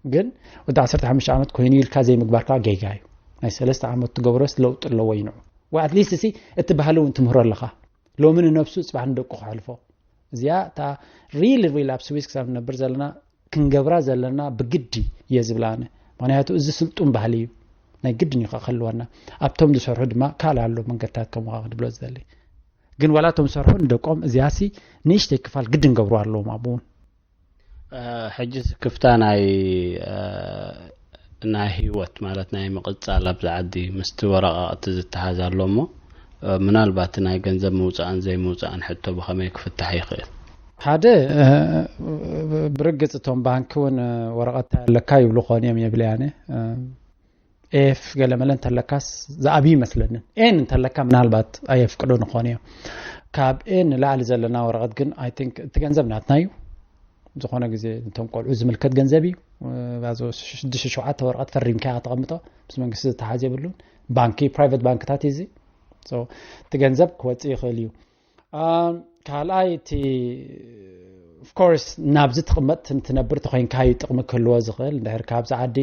ግን ወዲ ዓሰርተ ሓሙሽተ ዓመት ኮይኑ ኢልካ ዘይምግባርካ ጌጋ እዩ። ናይ ሰለስተ ዓመት ትገብሮስ ለውጢ ኣለዎ ይንዑ። ወይ ኣትሊስት ሲ እቲ ባህሊ እውን ትምህሮ ኣለኻ። ሎሚ ንነብሱ ፅባሕ ንደቁ ክሕልፎ። እዚኣ እታ ሪል ሪል ኣብ ስዊስ ክሳብ ንነብር ዘለና ክንገብራ ዘለና ብግዲ እየ ዝብላ ኣነ። ምክንያቱ እዚ ስልጡን ባህሊ እዩ። ናይ ግድን እዩ ክህልወና። ኣብቶም ዝሰርሑ ድማ ካልእ ኣሎ መንገድታት ከምኡ ክንብሎ ዝደሊ። ግን ዋላ እቶም ዝሰርሑ ንደቆም እዚኣሲ ንእሽተይ ክፋል ግድን ገብሩ ኣለዎም ኣብኡ እውን። ሕጂ ክፍታ ናይ ናይ ህይወት ማለት ናይ ምቕጻል ኣብዚ ዓዲ ምስቲ ወረቓቕቲ ዝተሓዝ ኣሎ እሞ ምናልባት ናይ ገንዘብ ምውፃእን ዘይምውፃእን ሕቶ ብኸመይ ክፍታሕ ይኽእል? ሓደ ብርግፅ እቶም ባንኪ እውን ወረቐት ኣለካ ይብሉ ኾን እዮም የብል ያነ ኤፍ ገለመለ እንተለካስ ዝኣብ ይመስለንን። ኤን እንተለካ ምናልባት ኣየፍቅዶ ንኾን እዮም። ካብ ኤን ንላዕሊ ዘለና ወረቐት ግን ኣይ ቲንክ እቲ ገንዘብ ናትና እዩ። ዝኾነ ግዜ እቶም ቆልዑ ዝምልከት ገንዘብ እዩ። ባዞ ሽዱሽተ ሸውዓተ ወረቐት ፈሪምካ ተቐምጦ ምስ መንግስቲ ዝተሓዝ የብሉን። ባንኪ ፕራይቬት ባንክታት እዩ እዚ። እቲ ገንዘብ ክወፅእ ይኽእል እዩ። ካልኣይ እቲ ኦፍኮርስ ናብዚ ትቕመጥ ትነብር ተኮይንካ እዩ ጥቕሚ ክህልዎ ዝኽእል። እንድሕር ካብዚ ዓዲ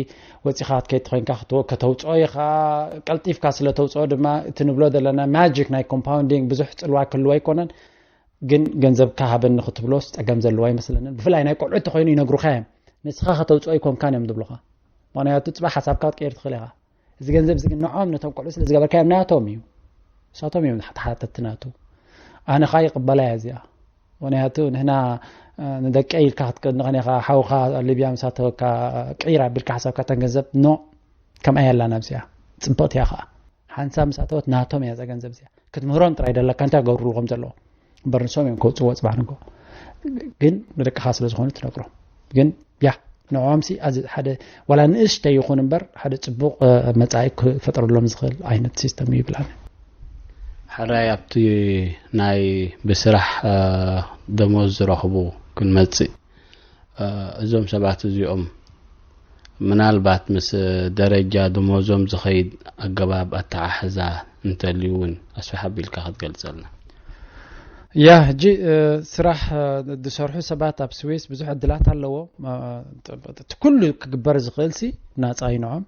ወፂኻ ክትከይድ ተኮይንካ ከተውፅኦ ኢኻ። ቀልጢፍካ ስለ ተውፅኦ ድማ እቲ ንብሎ ዘለና ማጂክ ናይ ኮምፓውንዲንግ ብዙሕ ፅልዋ ክህልዎ ኣይኮነን። ግን ገንዘብካ ሃበኒ ክትብሎስ ፀገም ዘለዎ ኣይመስለንን። ብፍላይ ናይ ቆልዑ ተኮይኑ ይነግሩካ እዮም። ንስኻ ከተውፅኦ ኣይኮንካን እዮም ዝብሉኻ። ምክንያቱ ፅባሕ ሓሳብካ ክትቀይር ትኽእል ኢኻ። እዚ ገንዘብ እዚ ግን ንዖም ነቶም ቆልዑ ስለ ዝገበርካዮም ናቶም እዩ። ንሳቶም እዮም ተሓተትቲ ናቱ። ኣነ ኸዓ ይቕበላ እያ እዚኣ። ምክንያቱ ንሕና ንደቀይ ኢልካ ክትቀንቐን ኢኻ፣ ሓውኻ ሊብያ ምስ ኣተወካ ቅይር ኣቢልካ ሓሳብካ እተን ገንዘብ ኖ ከምኣ የላን ኣብዚኣ። ፅብቕቲ እያ ኸዓ። ሓንሳብ ምስ ኣተወት ናቶም እያ እዛ ገንዘብ እዚኣ። ክትምህሮም ጥራይ ደለካ እንታይ ክገብርሉ ከም ዘለዎ። እምበር ንሶም እዮም ከውፅዎ ፅባሕ ንግሆ። ግን ንደቅኻ ስለ ዝኾኑ ትነግሮም። ግን ያ ንዕኦም ሲ ኣዚ ሓደ ዋላ ንእሽተይ ይኹን እምበር ሓደ ፅቡቕ መፃኢ ክፈጥረሎም ዝኽእል ዓይነት ሲስተም እዩ ይብል ኣነ። ሕራይ ኣብቲ ናይ ብስራሕ ደሞዝ ዝረኽቡ ክንመፅእ እዞም ሰባት እዚኦም ምናልባት ምስ ደረጃ ደሞዞም ዝኸይድ ኣገባብ ኣተሓሕዛ እንተልዩ እውን ኣስፍሕ ኣቢልካ ክትገልፀልና። ያ ሕጂ ስራሕ ዝሰርሑ ሰባት ኣብ ስዊስ ብዙሕ ዕድላት ኣለዎ። እቲ ኩሉ ክግበር ዝኽእል ሲ ናፃ እዩ ንዖም።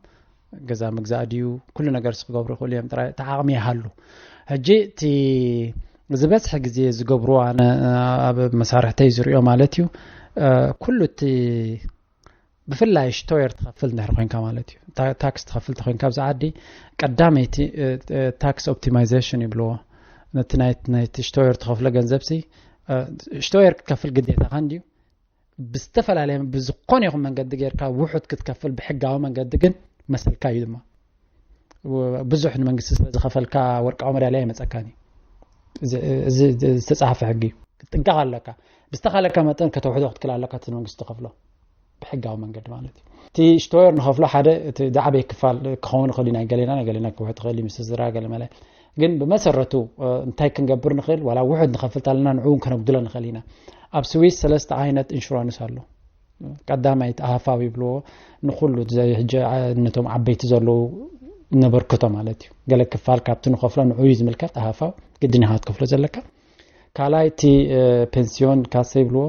ገዛ ምግዛእ ድዩ ኩሉ ነገር ክገብሩ ይኽእሉ እዮም። ጥራይ እቲ ዓቕሚ ይሃሉ። ሕጂ እቲ ዝበዝሐ ግዜ ዝገብሩ ኣነ ኣብ መሳርሕተይ ዝሪኦ ማለት እዩ ኩሉ እቲ ብፍላይ ሽቶየር ትኸፍል እንድሕር ኮይንካ ማለት እዩ። ታክስ ትኸፍል ተኮይንካ ኣብዚ ዓዲ ቀዳመይቲ ታክስ ኦፕቲማይዜሽን ይብልዎ። ነቲ ናይቲ ሽቶየር ትኸፍሎ ገንዘብ ሲ ሽቶየር ክትከፍል ግዴታኻ እንድዩ። ብዝተፈላለየ ብዝኾነ ይኹን መንገዲ ጌርካ ውሑድ ክትከፍል ብሕጋዊ መንገዲ ግን መሰልካ እዩ ድማ። ብዙሕ ንመንግስቲ ስለ ዝኸፈልካ ወርቃዊ መዳልያ ይመፀካን እዩ። እዚ ዝተፃሓፈ ሕጊ እዩ። ክትጥንቀቕ ኣለካ። ብዝተኻለካ መጠን ከተውሕዶ ክትክል ኣለካ እቲ መንግስቲ ትኸፍሎ። ብሕጋዊ መንገዲ ማለት እዩ። እቲ ሽቶየር ንኸፍሎ ሓደ እቲ ዝዓበየ ክፋል ክኸውን ይኽእል እዩ፣ ናይ ገሌና ናይ ገሌና ክውሕድ ይኽእል እዩ፣ ምስ ስድራ ገለ መለ። ግን ብመሰረቱ እንታይ ክንገብር ንኽእል? ዋላ ውሑድ ንኸፍል ኣለና፣ ንዕኡ እውን ከነጉድሎ ንኽእል ኢና። ኣብ ስዊስ ሰለስተ ዓይነት ኢንሹራንስ ኣሎ። ቀዳማይ እቲ ኣሃፋዊ ይብልዎ፣ ንኹሉ ሕጂ ነቶም ዓበይቲ ዘለዉ ነበርክቶ ማለት እዩ። ገለ ክፋል ካብቲ ንኸፍሎ ንዕኡ እዩ ዝምልከት። ኣሃፋው ግድን ኢኻ ክትከፍሎ ዘለካ። ካልኣይ እቲ ፔንሲዮን ካሰ ይብልዎ፣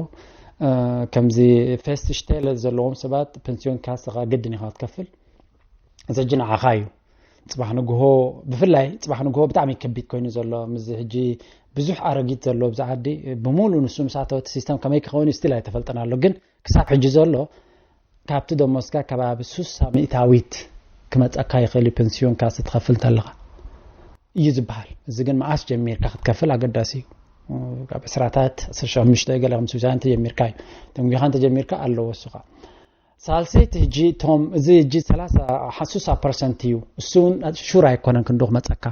ከምዚ ፌስትሽቴለ ዘለዎም ሰባት ፔንሲዮን ካሰ ግድን ኢኻ ክትከፍል። እዚ ሕጂ ንዓኻ እዩ። ፅባሕ ንግሆ፣ ብፍላይ ፅባሕ ንግሆ ብጣዕሚ ከቢድ ኮይኑ ዘሎ፣ ምዚ ሕጂ ብዙሕ ኣረጊት ዘሎ ብዚ ዓዲ፣ ብምሉ ንሱ ምስ ኣተወ እቲ ሲስተም ከመይ ክኸውን እዩ ስቲል ኣይተፈልጠን ኣሎ። ግን ክሳብ ሕጂ ዘሎ ካብቲ ደሞዝካ ከባቢ ሱሳ ሚእታዊት ክመፀካ ይኽእል እዩ፣ ፔንሲዮን ካሰ ትኸፍል እንተለኻ እዩ ዝበሃል። እዚ ግን መዓስ ጀሚርካ ክትከፍል ኣገዳሲ እዩ። ካብ ዕስራታት፣ ዓሰርተ ሓሙሽተ ገለ ከም ስዊዛን ተጀሚርካ እዩ። ደንጊኻ እንተጀሚርካ ኣለዎ እሱኻ። ሳልሰይቲ ሕጂ እቶም፣ እዚ ሕጂ ሰላሳ ሓሱሳ ፐርሰንት እዩ። እሱ እውን ሹር ኣይኮነን ክንዶ ክመፀካ።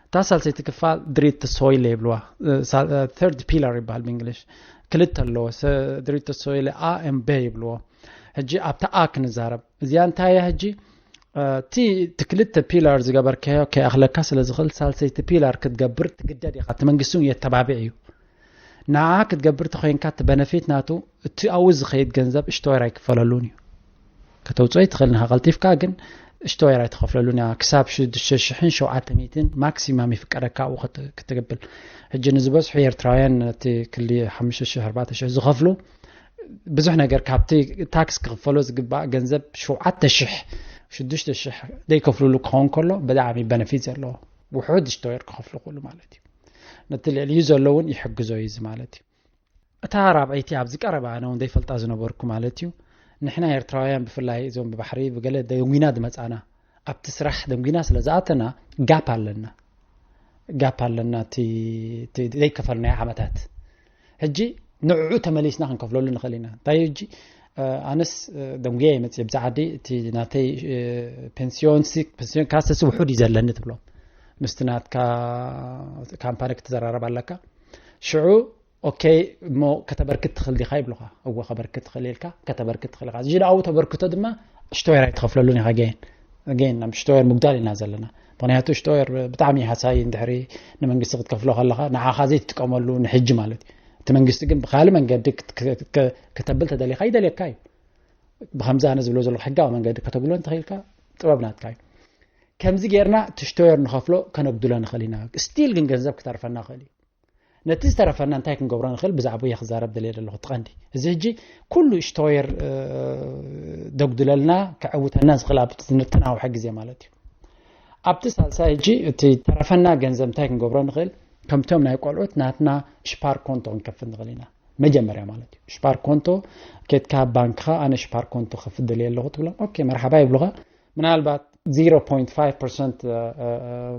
እታ ሳልሰይቲ ክፋል ድሪት ሶይለ ይብልዋ። ተርድ ፒላር ይበሃል ብእንግሊሽ። ክልተ ኣለዎ። ድሪት ሶይለ ኣ ኤም ቤ ይብልዎ። ሕጂ ኣብታ ኣ ክንዛረብ። እዚኣ እንታይ እያ ሕጂ? እቲ ክልተ ፒላር ዝገበርካዮ ከይኣኽለካ ስለ ዝኽእል፣ ሳልሰይቲ ፒላር ክትገብር ትግደድ ኢኻ። እቲ መንግስቲ እውን የተባብዕ እዩ። ንዓ ክትገብር ተኾይንካ፣ እቲ በነፊት ናቱ፣ እቲ ኣብኡ ዝኸይድ ገንዘብ ሽቶየር ኣይክፈለሉን እዩ። ከተውፅኦ ይትኽእል ንኻ ቀልጢፍካ፣ ግን ሽቶየር ኣይትኸፍለሉን እያ። ክሳብ ሽዱሽተ ሽሕን ሸውዓተ ሚእትን ማክሲማም ይፍቀደካ ኣብኡ ክት-፣ ክትብል። ሕጂ ንዝበዝሑ ኤርትራውያን እቲ ክሊ ሓሙሽተ ሽሕ ኣርባዕተ ሽሕ ዝኸፍሉ፣ ብዙሕ ነገር ካብቲ ታክስ ክኽፈሎ ዝግባእ ገንዘብ ሸውዓተ ሽሕ ሽዱሽተ ሽሕ ዘይከፍልሉ ክኸውን ከሎ ብጣዕሚ በነፊት ዘለዎ፣ ውሑድ ሽቶየር ክኸፍሉ ክኽእሉ ማለት እዩ። ነቲ ልዕሊኡ ዘሎ እውን ይሕግዞ እዩ እዚ ማለት እዩ። እታ ራብዐይቲ ኣብዚ ቀረባ ኣነ እውን ዘይፈልጣ ዝነበርኩ ማለት እዩ። ንሕና ኤርትራውያን ብፍላይ እዞም ብባሕሪ ብገለ ደንጉና ዝመጻና ኣብቲ ስራሕ ደንጉና ስለ ዝኣተና ጋፕ ኣለና። ጋፕ ኣለና፣ እቲ፣ እቲ ዘይከፈልናዮ ዓመታት። ሕጂ ንዕዑ ተመሊስና ክንከፍለሉ ንኽእል ኢና። እንታይ ሕጂ፣ እ፣ ኣነስ፣ እ፣ ደንጉየ ይመጽእ ብዛ ዓዲ፣ እቲ ናተይ፣ እ፣ ፔንሲዮን ሲ-፣ ፔንሲዮን ካሰ ውሑድ እዩ ዘለኒ ትብሎም። ምስቲ ናትካ ካምፓኒ ክትዘራረብ ኣለካ። ሽዑ ኦኬ፣ እሞ ከተበርክት ትኽእል ዲኻ ይብሉኻ። እወ፣ ከበርክት ትኽእል ኢልካ፣ ከተበርክት ትኽእል ኢኻ። እዚ ደኣዊ ተበርክቶ ድማ ሽቶየር ኣይትኸፍለሉን ኢኻ። ገይን፣ ገይን፣ ናብ ሽቶየር ምጉዳል ኢና ዘለና። ምኽንያቱ ሽቶየር ብጣዕሚ ሃሳይ እንድሕሪ ንመንግስቲ ክትከፍሎ ከለኻ፣ ንዓኻ ዘይትጥቀመሉ ንሕጂ ማለት እዩ። እቲ መንግስቲ ግን ብኻልእ መንገዲ ክት-፣ ክት-፣ ክት-፣ ከተብል ተደሊኻ ይደልየካ እዩ። ብኸምዚ ኣነ ዝብሎ ዘለኹ ሕጋዊ መንገዲ ከተብሎ እንተኽኢልካ ጥበብ ናትካ እዩ። ከምዚ ጌርና እቲ ሽቶየር ንኸፍሎ ከነጉድሎ ንኽእል ኢና። ስቲል ግን ገንዘብ ክተርፈና ይኽእል እዩ። ነቲ ዝተረፈና እንታይ ክንገብሮ ንኽእል? ብዛዕባኡ እየ ክዛረብ ደልየ ዘለኹ። እቲ ቀንዲ እዚ ሕጂ ኩሉ ሽቶየር፣ እ፣ ደጉድለልና፣ ከዕውተና ዝኽእል ኣብ ዝንተናውሐ ግዜ ማለት እዩ። ኣብቲ ሳልሳይ ሕጂ እቲ ተረፈና ገንዘብ እንታይ ክንገብሮ ንኽእል? ከምቶም ናይ ቆልዑት ናትና ሽፓር ኮንቶ ክንከፍት ንኽእል ኢና። መጀመርያ ማለት እዩ። ሽፓር ኮንቶ ኬድካ ኣብ ባንክኻ ኣነ ሽፓር ኮንቶ ክፍት ደልየ ኣለኹ ትብሎም። ኦኬ፣ መርሓባ ይብሉኻ። ምናልባት ዜሮ ፖይንት ፋይቭ ፐርሰንት፣ እ፣ እ፣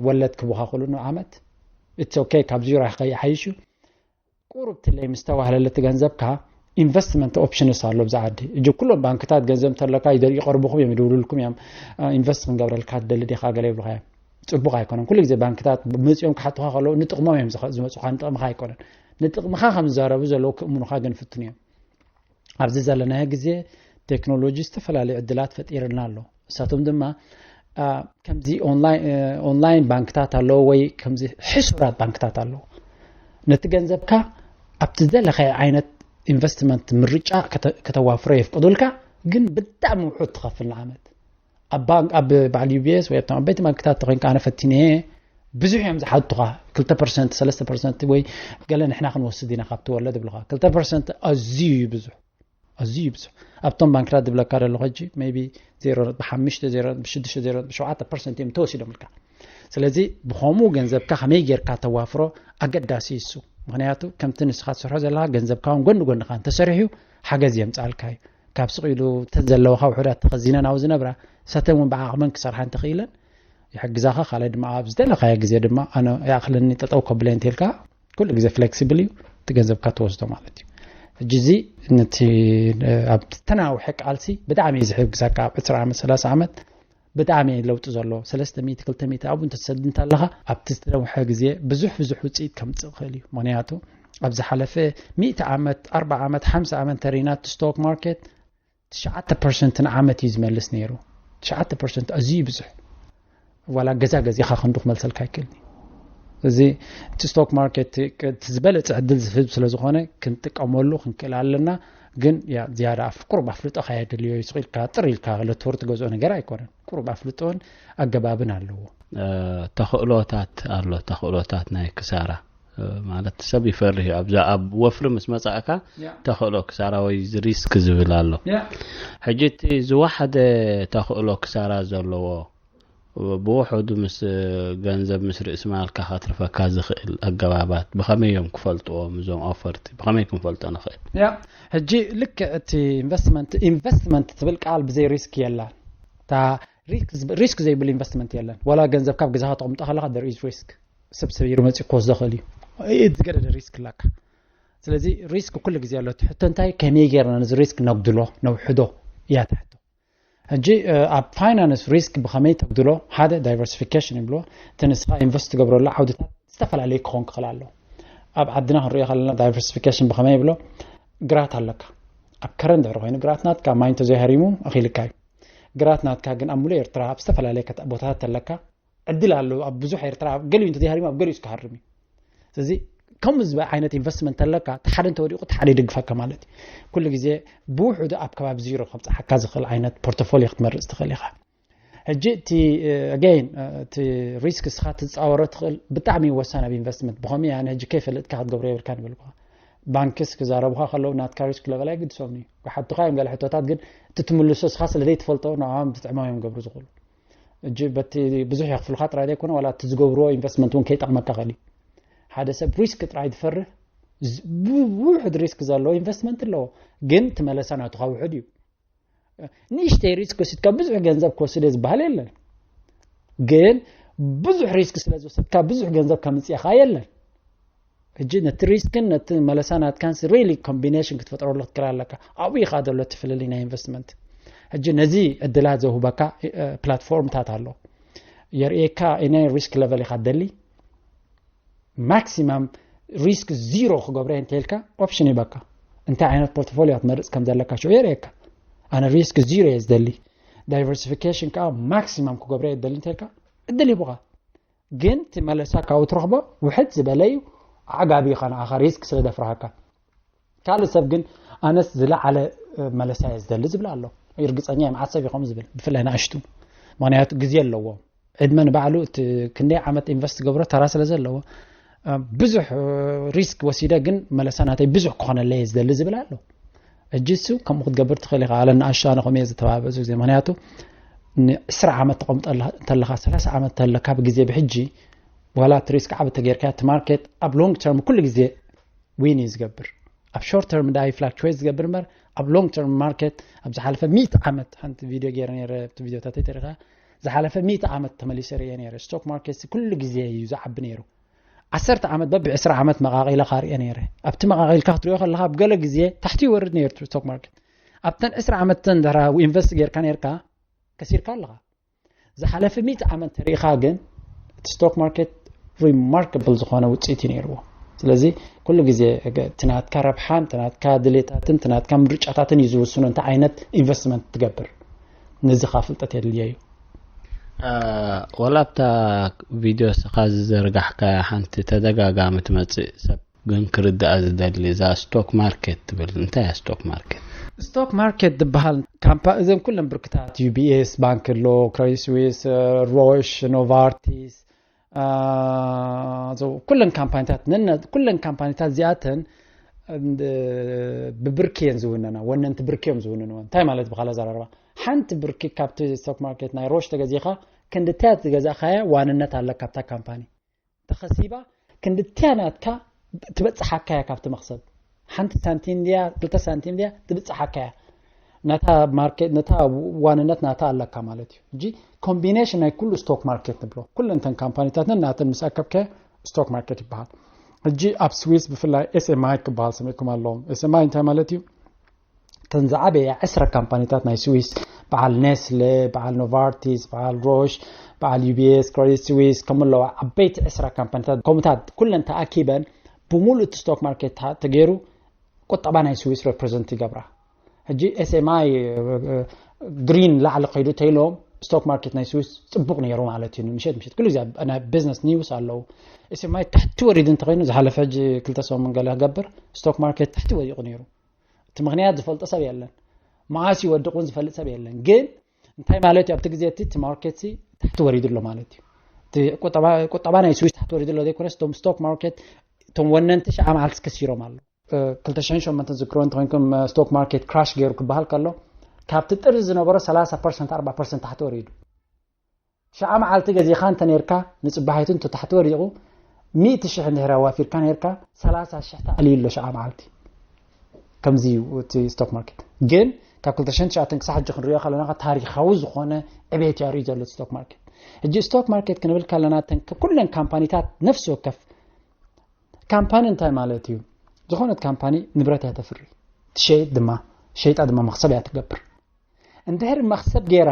ወለድ ክቡኻ ክእሉ ንዓመት። ኢትስ ኦኬ፣ ካብ ዜሮ ይሓይሽ እዩ። ቁሩብ ትለይ ምስ ተዋህለለ እቲ ገንዘብካ ኢንቨስትመንት ኦፕሽንስ ኣሎ ብዛ ዓዲ። እጅ ኩሎም ባንክታት ገንዘብ እንተለካ ይደ-፣ ይቐርቡኹም እዮም፣ ይድውሉልኩም እዮም። እ፣ ኢንቨስት ክንገብረልካ ትደሊ ዲኻ ገለ ይብሉኻ እዮም። ጽቡቕ ኣይኮነን። ኩሉ ግዜ ባንክታት መጺኦም ክሓቱኻ ከለዉ ንጥቕሞም እዮም ዝኸ-፣ ዝመጹኻ፣ ንጥቕምኻ ኣይኮነን። ንጥቕምኻ ከም ዝዛረቡ ዘለዉ ክእምኑኻ ግን ፍትኑ እዮም። ኣብዚ ዘለናዮ ግዜ ቴክኖሎጂ ዝተፈላለዩ ዕድላት ፈጢርልና ኣሎ። እሳቶም ድማ፣ አ፣ ከምዚ ኦንላይን፣ እ፣ ኦንላይን ባንክታት ኣለዉ ወይ ከምዚ ሕሱራት ባንክታት ኣለዉ። ነቲ ገንዘብካ ኣብቲ ዝደለኻዮ ዓይነት ኢንቨስትመንት ምርጫ ከተ-፣ ከተዋፍሮ የፍቅዱልካ፣ ግን ብጣዕሚ ውሑድ ትኸፍል ንዓመት። ኣብ ባንክ፣ ኣብ በዓል ዩ ቢ ኤስ ወይ ኣብቶም ዓበይቲ ባንክታት ተኾይንካ ኣነ ፈቲነ እየ፣ ብዙሕ እዮም ዝሓቱኻ። ክልተ ፐርሰንት፣ ሰለስተ ፐርሰንት ወይ ገለ ንሕና ክንወስድ ኢና ካብቲ ወለድ ይብሉኻ። ክልተ ፐርሰንት ኣዝዩ እዩ ብዙሕ። ኣዝዩ ይብዝሑ። ኣብቶም ባንክታት ዝብለካ ዘለኹ ሕጂ ሜይቢ ዜሮ ነጥቢ ሓሙሽተ፣ ዜሮ ነጥቢ ሽዱሽተ፣ ዜሮ ነጥቢ ሸውዓተ ፐርሰንት እዮም ተወሲዶምልካ። ስለዚ ብኸምኡ ገንዘብካ ከመይ ጌርካ ተዋፍሮ ኣገዳሲ እዩ እሱ። ምኽንያቱ ከምቲ ንስኻ ትሰርሖ ዘለኻ ገንዘብካ እውን ጎኒ ጎንኻ እንተሰሪሑ ሓገዝ የምጽኣልካ እዩ። ካብ ስቕ ኢሉ እተን ዘለዋኻ ውሑዳት ተኸዚነን ኣብኡ ዝነብራ፣ እሳተን እውን ብዓቕመን ክሰርሓ እንተኽኢለን ይሕግዛኻ። ካልኣይ ድማ ኣብ ዝደለኻዮ ግዜ ድማ ኣነ ይኣኽለኒ ጠጠው ከብለ እንተኢልካ ኩሉ ግዜ ፍሌክሲብል እዩ፣ እቲ ገንዘብካ ትወስዶ ማለት እዩ። ሕጂ እዚ ነቲ፣ እ፣ ኣብ ተናውሐ ቃልሲ ብጣዕሚ እዩ ዝሕግዘካ። ኣብ ዕስራ ዓመት፣ ሰላሳ ዓመት ብጣዕሚ እዩ ለውጢ ዘሎ። ሰለስተ ሚእቲ፣ ክልተ ሚእቲ ኣብኡ እንተትሰድ እንተለኻ ኣብቲ ዝተነውሐ ግዜ ብዙሕ ብዙሕ ውፅኢት ከምፅእ ይኽእል እዩ። ምኽንያቱ ኣብ ዝሓለፈ ሚእቲ ዓመት፣ ኣርባ ዓመት፣ ሓምሳ ዓመት እንተሪእና እቲ ስቶክ ማርኬት ትሽዓተ ፐርሰንት ንዓመት እዩ ዝመልስ ነይሩ። ትሽዓተ ፐርሰንት ኣዝዩ ብዙሕ። ዋላ ገዛ ገዚኻ ክንዱ ክመልሰልካ ኣይክእልኒ። እዚ እቲ ስቶክ ማርኬት እቲ ዝበለፀ ዕድል ዝህብ ስለ ዝኾነ ክንጥቀመሉ ክንክእል ኣለና። ግን ያ ዝያዳ ኣፍ- ቁሩብ ኣፍልጦ ከየድልዮ እዩ። ስቕ ኢልካ ጥር ኢልካ ለትወር ትገዝኦ ነገር ኣይኮነን። ቁሩብ ኣፍልጦን ኣገባብን ኣለዎ። ተኽእሎታት ኣሎ። ተኽእሎታት ናይ ክሳራ ማለት ሰብ ይፈርህ እዩ። ኣብዛ ኣብ ወፍሪ ምስ መጻእካ ተኽእሎ ክሳራ ወይ ሪስክ ዝብል ኣሎ። ሕጂ እቲ ዝወሓደ ተኽእሎ ክሳራ ዘለዎ ብውሑዱ ምስ ገንዘብ ምስ ርእሲ ማልካ ከትርፈካ ዝኽእል ኣገባባት ብኸመይ እዮም ክፈልጥዎም እዞም ኣፈርቲ? ብኸመይ ክንፈልጦ ንኽእል? ያ ሕጂ ልክ እቲ ኢንቨስትመንት ኢንቨስትመንት ትብል ቃል ብዘይ ሪስክ የላን። እታ ሪስክ ዝብ- ሪስክ ዘይብሉ ኢንቨስትመንት የለን። ዋላ ገንዘብ ካብ ገዛኻ ተቕምጦ ከለኻ there is risk። ሰብ ሰቢሩ መፂኡ ክወስዶ ክእል እዩ። እቲ ዝገደደ ሪስክ ኣለካ። ስለዚ ሪስክ ኩሉ ግዜ ኣሎ። እቲ ሕቶ እንታይ ከመይ ጌርና ነዚ ሪስክ ነጉድሎ ነውሕዶ እያ ትሕቶ። ሕጂ ኣብ ፋይናንስ ሪስክ ብኸመይ ተጉድሎ? ሓደ ዳይቨርሲፊኬሽን ይብልዎ። እቲ ንስኻ ኢንቨስት ትገብረሉ ዓውድታት ዝተፈላለዩ ክኾን ክኽእል ኣሎ። ኣብ ዓድና ክንሪኦ ከለና ዳይቨርሲፊኬሽን ብኸመይ ይብሎ? ግራት ኣለካ። ኣብ ከረን ድሕሪ ኮይኑ ግራት ናትካ ማይ እንተዘይሃሪሙ ኣኺልካ እዩ። ግራት ናትካ ግን ኣብ ሙሉእ ኤርትራ ኣብ ዝተፈላለየ ከተ- ቦታታት ተለካ ዕድል ኣሎ። ኣብ ብዙሕ ኤርትራ ኣብ ገሊኡ እንተዘይሃሪሙ ኣብ ገሊኡ ክሃርም እዩ። ስለዚ ከምኡ ዝበ ዓይነት ኢንቨስትመንት ኣለካ እቲ ሓደ እንተወዲቑ እቲ ሓደ ይድግፈካ ማለት እዩ። ኩሉ ግዜ ብውሕዱ ኣብ ከባቢ ዚሮ ከብፅሓካ ዝኽእል ዓይነት ፖርቶፎሊዮ ክትመርፅ ትኽእል ኢኻ። ሕጂ እቲ ኣገይን እቲ ሪስክ እስኻ ትፃወሮ ትኽእል ብጣዕሚ ወሳን ኣብ ኢንቨስትመንት ብኸመይ ኣነ ሕጂ ከይፈለጥካ ክትገብሮ የብልካ ንበልኩ። ባንክስ ክዛረቡኻ ከለዉ ናትካ ሪስክ ለበል ኣይግድሶም እዩ። ሓቱኻ እዮም ገለ ሕቶታት ግን እቲ ትምልሶ እስኻ ስለ ዘይትፈልጦ ንዕኦም ዝጥዕሞም እዮም ገብሩ ዝኽእሉ። እጂ በቲ ብዙሕ የኽፍሉካ ጥራይ ዘይኮነ ዋላ እቲ ዝገብርዎ ኢንቨስትመንት እውን ከይጠቕመካ ኽእል እዩ። ሓደ ሰብ ሪስክ ጥራይ ዝፈርህ ዝ- ብ- ብውሕድ ሪስክ ዘለዎ ኢንቨስትመንት ኣለዎ፣ ግን ትመለሳ ናቱካ ውሕድ እዩ። ንእሽተይ ሪስክ ወሲድካ ብዙሕ ገንዘብ ክወስድ እየ ዝበሃል የለን፣ ግን ብዙሕ ሪስክ ስለ ዝወሰድካ ብዙሕ ገንዘብ ከምፅእኻ የለን። ሕጂ ነቲ ሪስክን ነቲ መለሳ ናትካንስ ሪሊ ኮምቢኔሽን ክትፈጥረሉ ክትክእል ኣለካ። ኣብኡ ኢኻ ዘሎ እቲ ፍልልይ ናይ ኢንቨስትመንት። ሕጂ ነዚ ዕድላት ዘውህበካ ፕላትፎርምታት ኣሎ። የርእየካ ኢነ ሪስክ ለቨል ኢኻ ደሊ ማክሲማም ሪስክ ዚሮ ክገብረ እንተልካ ኦፕሽን ይበካ። እንታይ ዓይነት ፖርትፎሊዮ ክትመርፅ ከም ዘለካ ሽዑ የርእየካ። ኣነ ሪስክ ዚሮ እየ ዝደሊ፣ ዳይቨርሲፊኬሽን ከዓ ማክሲማም ክገብረ እየ ዝደሊ እንተልካ እድል ይቡካ። ግን እቲ መለሳ ካብኡ ትረኽቦ ውሕድ ዝበለ እዩ። ዓጋቢ ኢኻ ንዓኻ ሪስክ ስለ ዘፍርሃካ። ካልእ ሰብ ግን ኣነስ ዝለዓለ መለሳ እየ ዝደሊ ዝብል ኣሎ። ርግፀኛ እየ መዓት ሰብ እዩ ከምኡ ዝብል፣ ብፍላይ ንኣሽቱ። ምክንያቱ ግዜ ኣለዎም። ዕድመ ንባዕሉ እቲ ክንደይ ዓመት ኢንቨስት ገብሮ ተራ ስለ ዘለዎ ብዙሕ ሪስክ ወሲደ ግን መለሳ ናተይ ብዙሕ ክኾነለይ እየ ዝደሊ ዝብል ኣሎ። ሕጂ እሱ ከምኡ ክትገብር ትኽእል ኢኻ። ኣለ ንኣሽቱ ኣነ ከምኡ እየ ዝተባበ እዚ ግዜ ምክንያቱ ንዕስራ ዓመት ተቐምጠ እንተለኻ ሰላሳ ዓመት ተለካ ብግዜ ብሕጂ ዋላ እቲ ሪስክ ዓብ ተጌርካ እቲ ማርኬት ኣብ ሎንግ ተርም ኩሉ ግዜ ዊን እዩ ዝገብር። ኣብ ሾርት ተርም ዳኣ ፍላክቹዌት ዝገብር እምበር ኣብ ሎንግ ተርም ማርኬት ኣብ ዝሓለፈ ሚእቲ ዓመት ሓንቲ ቪድዮ ገይረ ነይረ ኣብቲ ቪድዮታት ተሪኻ ዝሓለፈ ሚእቲ ዓመት ተመሊሰ ርእየ ነይረ። ስቶክ ማርኬት ኩሉ ግዜ እዩ ዝዓቢ ነይሩ። ዓሰርተ ዓመት በቢ ዕስራ ዓመት መቃቂለ ካርእየ ነይረ። ኣብቲ መቃቂልካ ክትሪኦ ከለካ ኣብ ገለ ግዜ ታሕቲ ይወርድ ነይሩ ስቶክ ማርኬት። ኣብተን ዕስራ ዓመት ተን ድሕራ ኢንቨስት ጌርካ ነይርካ ከሲርካ ኣለካ። ዝሓለፈ ሚእቲ ዓመት ተሪኢኻ ግን እቲ ስቶክ ማርኬት ሪማርካብል ዝኾነ ውፅኢት እዩ ነይርዎ። ስለዚ ኩሉ ግዜ እቲ ናትካ ረብሓን እቲ ናትካ ድሌታትን እቲ ናትካ ምርጫታትን እዩ ዝውስኖ እንታይ ዓይነት ኢንቨስትመንት ትገብር። ነዚ ካ ፍልጠት የድልዮ እዩ። ወላ ኣብታ ቪድዮ ስኻ ዝዘርጋሕካያ ሓንቲ ተደጋጋሚ ትመፅእ ሰብ ግን ክርድኣ ዝደሊ እዛ ስቶክ ማርኬት ትብል እንታይ እያ ስቶክ ማርኬት? ስቶክ ማርኬት ዝበሃል ካምፓ እዘን ኩለን ብርክታት ዩቢኤስ ባንክ ኣሎ፣ ክሬዲት ስዊስ፣ ሮሽ፣ ኖቫርቲስ፣ ኩለን ካምፓኒታት ነነ ኩለን ካምፓኒታት እዚኣተን ብብርኪ እየን ዝውነና፣ ወነንቲ ብርኪ እዮም ዝውንንወን። እንታይ ማለት ብካላ ዘራርባ ሓንቲ ብርኪ ካብቲ ስቶክ ማርኬት ናይ ሮሽ ተገዚኻ ክንድታ ዝገዛእካያ ዋንነት ኣለ ካብታ ካምፓኒ ተኸሲባ ክንድታ ናትካ ትበፅሓካያ ካብቲ መክሰብ ሓንቲ ሳንቲም ድያ ክልተ ሳንቲም ድያ ትብፅሓካያ ነታ ማርኬት ነታ ዋንነት ናታ ኣለካ ማለት እዩ። ሕጂ ኮምቢኔሽን ናይ ኩሉ ስቶክ ማርኬት ንብሎ ኩለንተን ካምፓኒታትን ናተን ምስ ኣከብከ ስቶክ ማርኬት ይበሃል። ሕጂ ኣብ ስዊስ ብፍላይ ኤስኤምኣይ ክበሃል ሰሚዕኩም ኣለዎም። ኤስኤምኣይ እንታይ ማለት እዩ? እተን ዝዓበያ ዕስራ ካምፓኒታት ናይ ስዊስ በዓል ኔስለ፣ በዓል ኖቫርቲስ፣ በዓል ሮሽ፣ በዓል ዩቢኤስ፣ ክሬዲት ስዊስ ከምኡ ኣለዋ ዓበይቲ ዕስራ ካምፓኒታት ከምኡታት ኩለን ተኣኪበን ብሙሉእ እቲ ስቶክ ማርኬት ተገይሩ ቁጠባ ናይ ስዊስ ሬፕሬዘንት ይገብራ። ሕጂ S M I green ላዕሊ ከይዱ ተይሎም stock market ናይ ስዊስ ፅቡቕ ነይሩ ማለት እዩ። ምሸት ምሸት ኩሉ ግዜ ኣብ ናይ business news ኣለዉ። S M I ትሕቲ ወሪዱ እንተኮይኑ ዝሓለፈ ሕጂ ክልተ ሰሙን ገለ ክገብር stock market ትሕቲ ወዲቑ ነይሩ። እቲ ምክንያት ዝፈልጦ ሰብ የለን። መዓስ ይወድቕ እውን ዝፈልጥ ሰብ የለን። ግን እንታይ ማለት እዩ? ኣብቲ ግዜ እቲ እቲ ማርኬት ሲ ታሕቲ ወሪዱ ኣሎ ማለት እዩ። እቲ ቁጠባ ቁጠባ ናይ ስዊስ ታሕቲ ወሪዱ ኣሎ ዘይኮነስ እቶም stock market እቶም ወነንቲ ሸዓ መዓልቲ ከሲሮም ኣለዉ። ክልተ ሽሕን ሸሞንተን ዝክሮ እንተኮይንኩም stock market crash ገይሩ ክበሃል ከሎ ካብቲ ጥሪ ዝነበሮ ሰላሳ ፐርሰንት ኣርባዓ ፐርሰንት ታሕቲ ወሪዱ። ሸዓ መዓልቲ ገዚኻ እንተ ነርካ ንጽባሒቱ እንተ ታሕቲ ወሪቑ ሚእቲ ሽሕ እንድሕር ኣዋፊርካ ነርካ ሰላሳ ሽሕ ተኣልዩ ኣሎ ሸዓ መዓልቲ። ከምዚ እዩ እቲ stock market። ግን ካብ ክልተ ሽሕን ትሽዓተን ክሳብ ሕጂ ክንሪኦ ከለና ከ ታሪኻዊ ዝኾነ ዕቤት እዩ ኣርእዩ ዘሎ stock market። ሕጂ stock market ክንብል ከለና እተን ኩለን ካምፓኒታት ነፍሲ ወከፍ ካምፓኒ እንታይ ማለት እዩ? ዝኾነት ካምፓኒ ንብረት እያ ተፍሪ፣ ትሸይጥ ድማ፣ ሸይጣ ድማ መኽሰብ እያ ትገብር። እንድሕር መኽሰብ ገይራ፣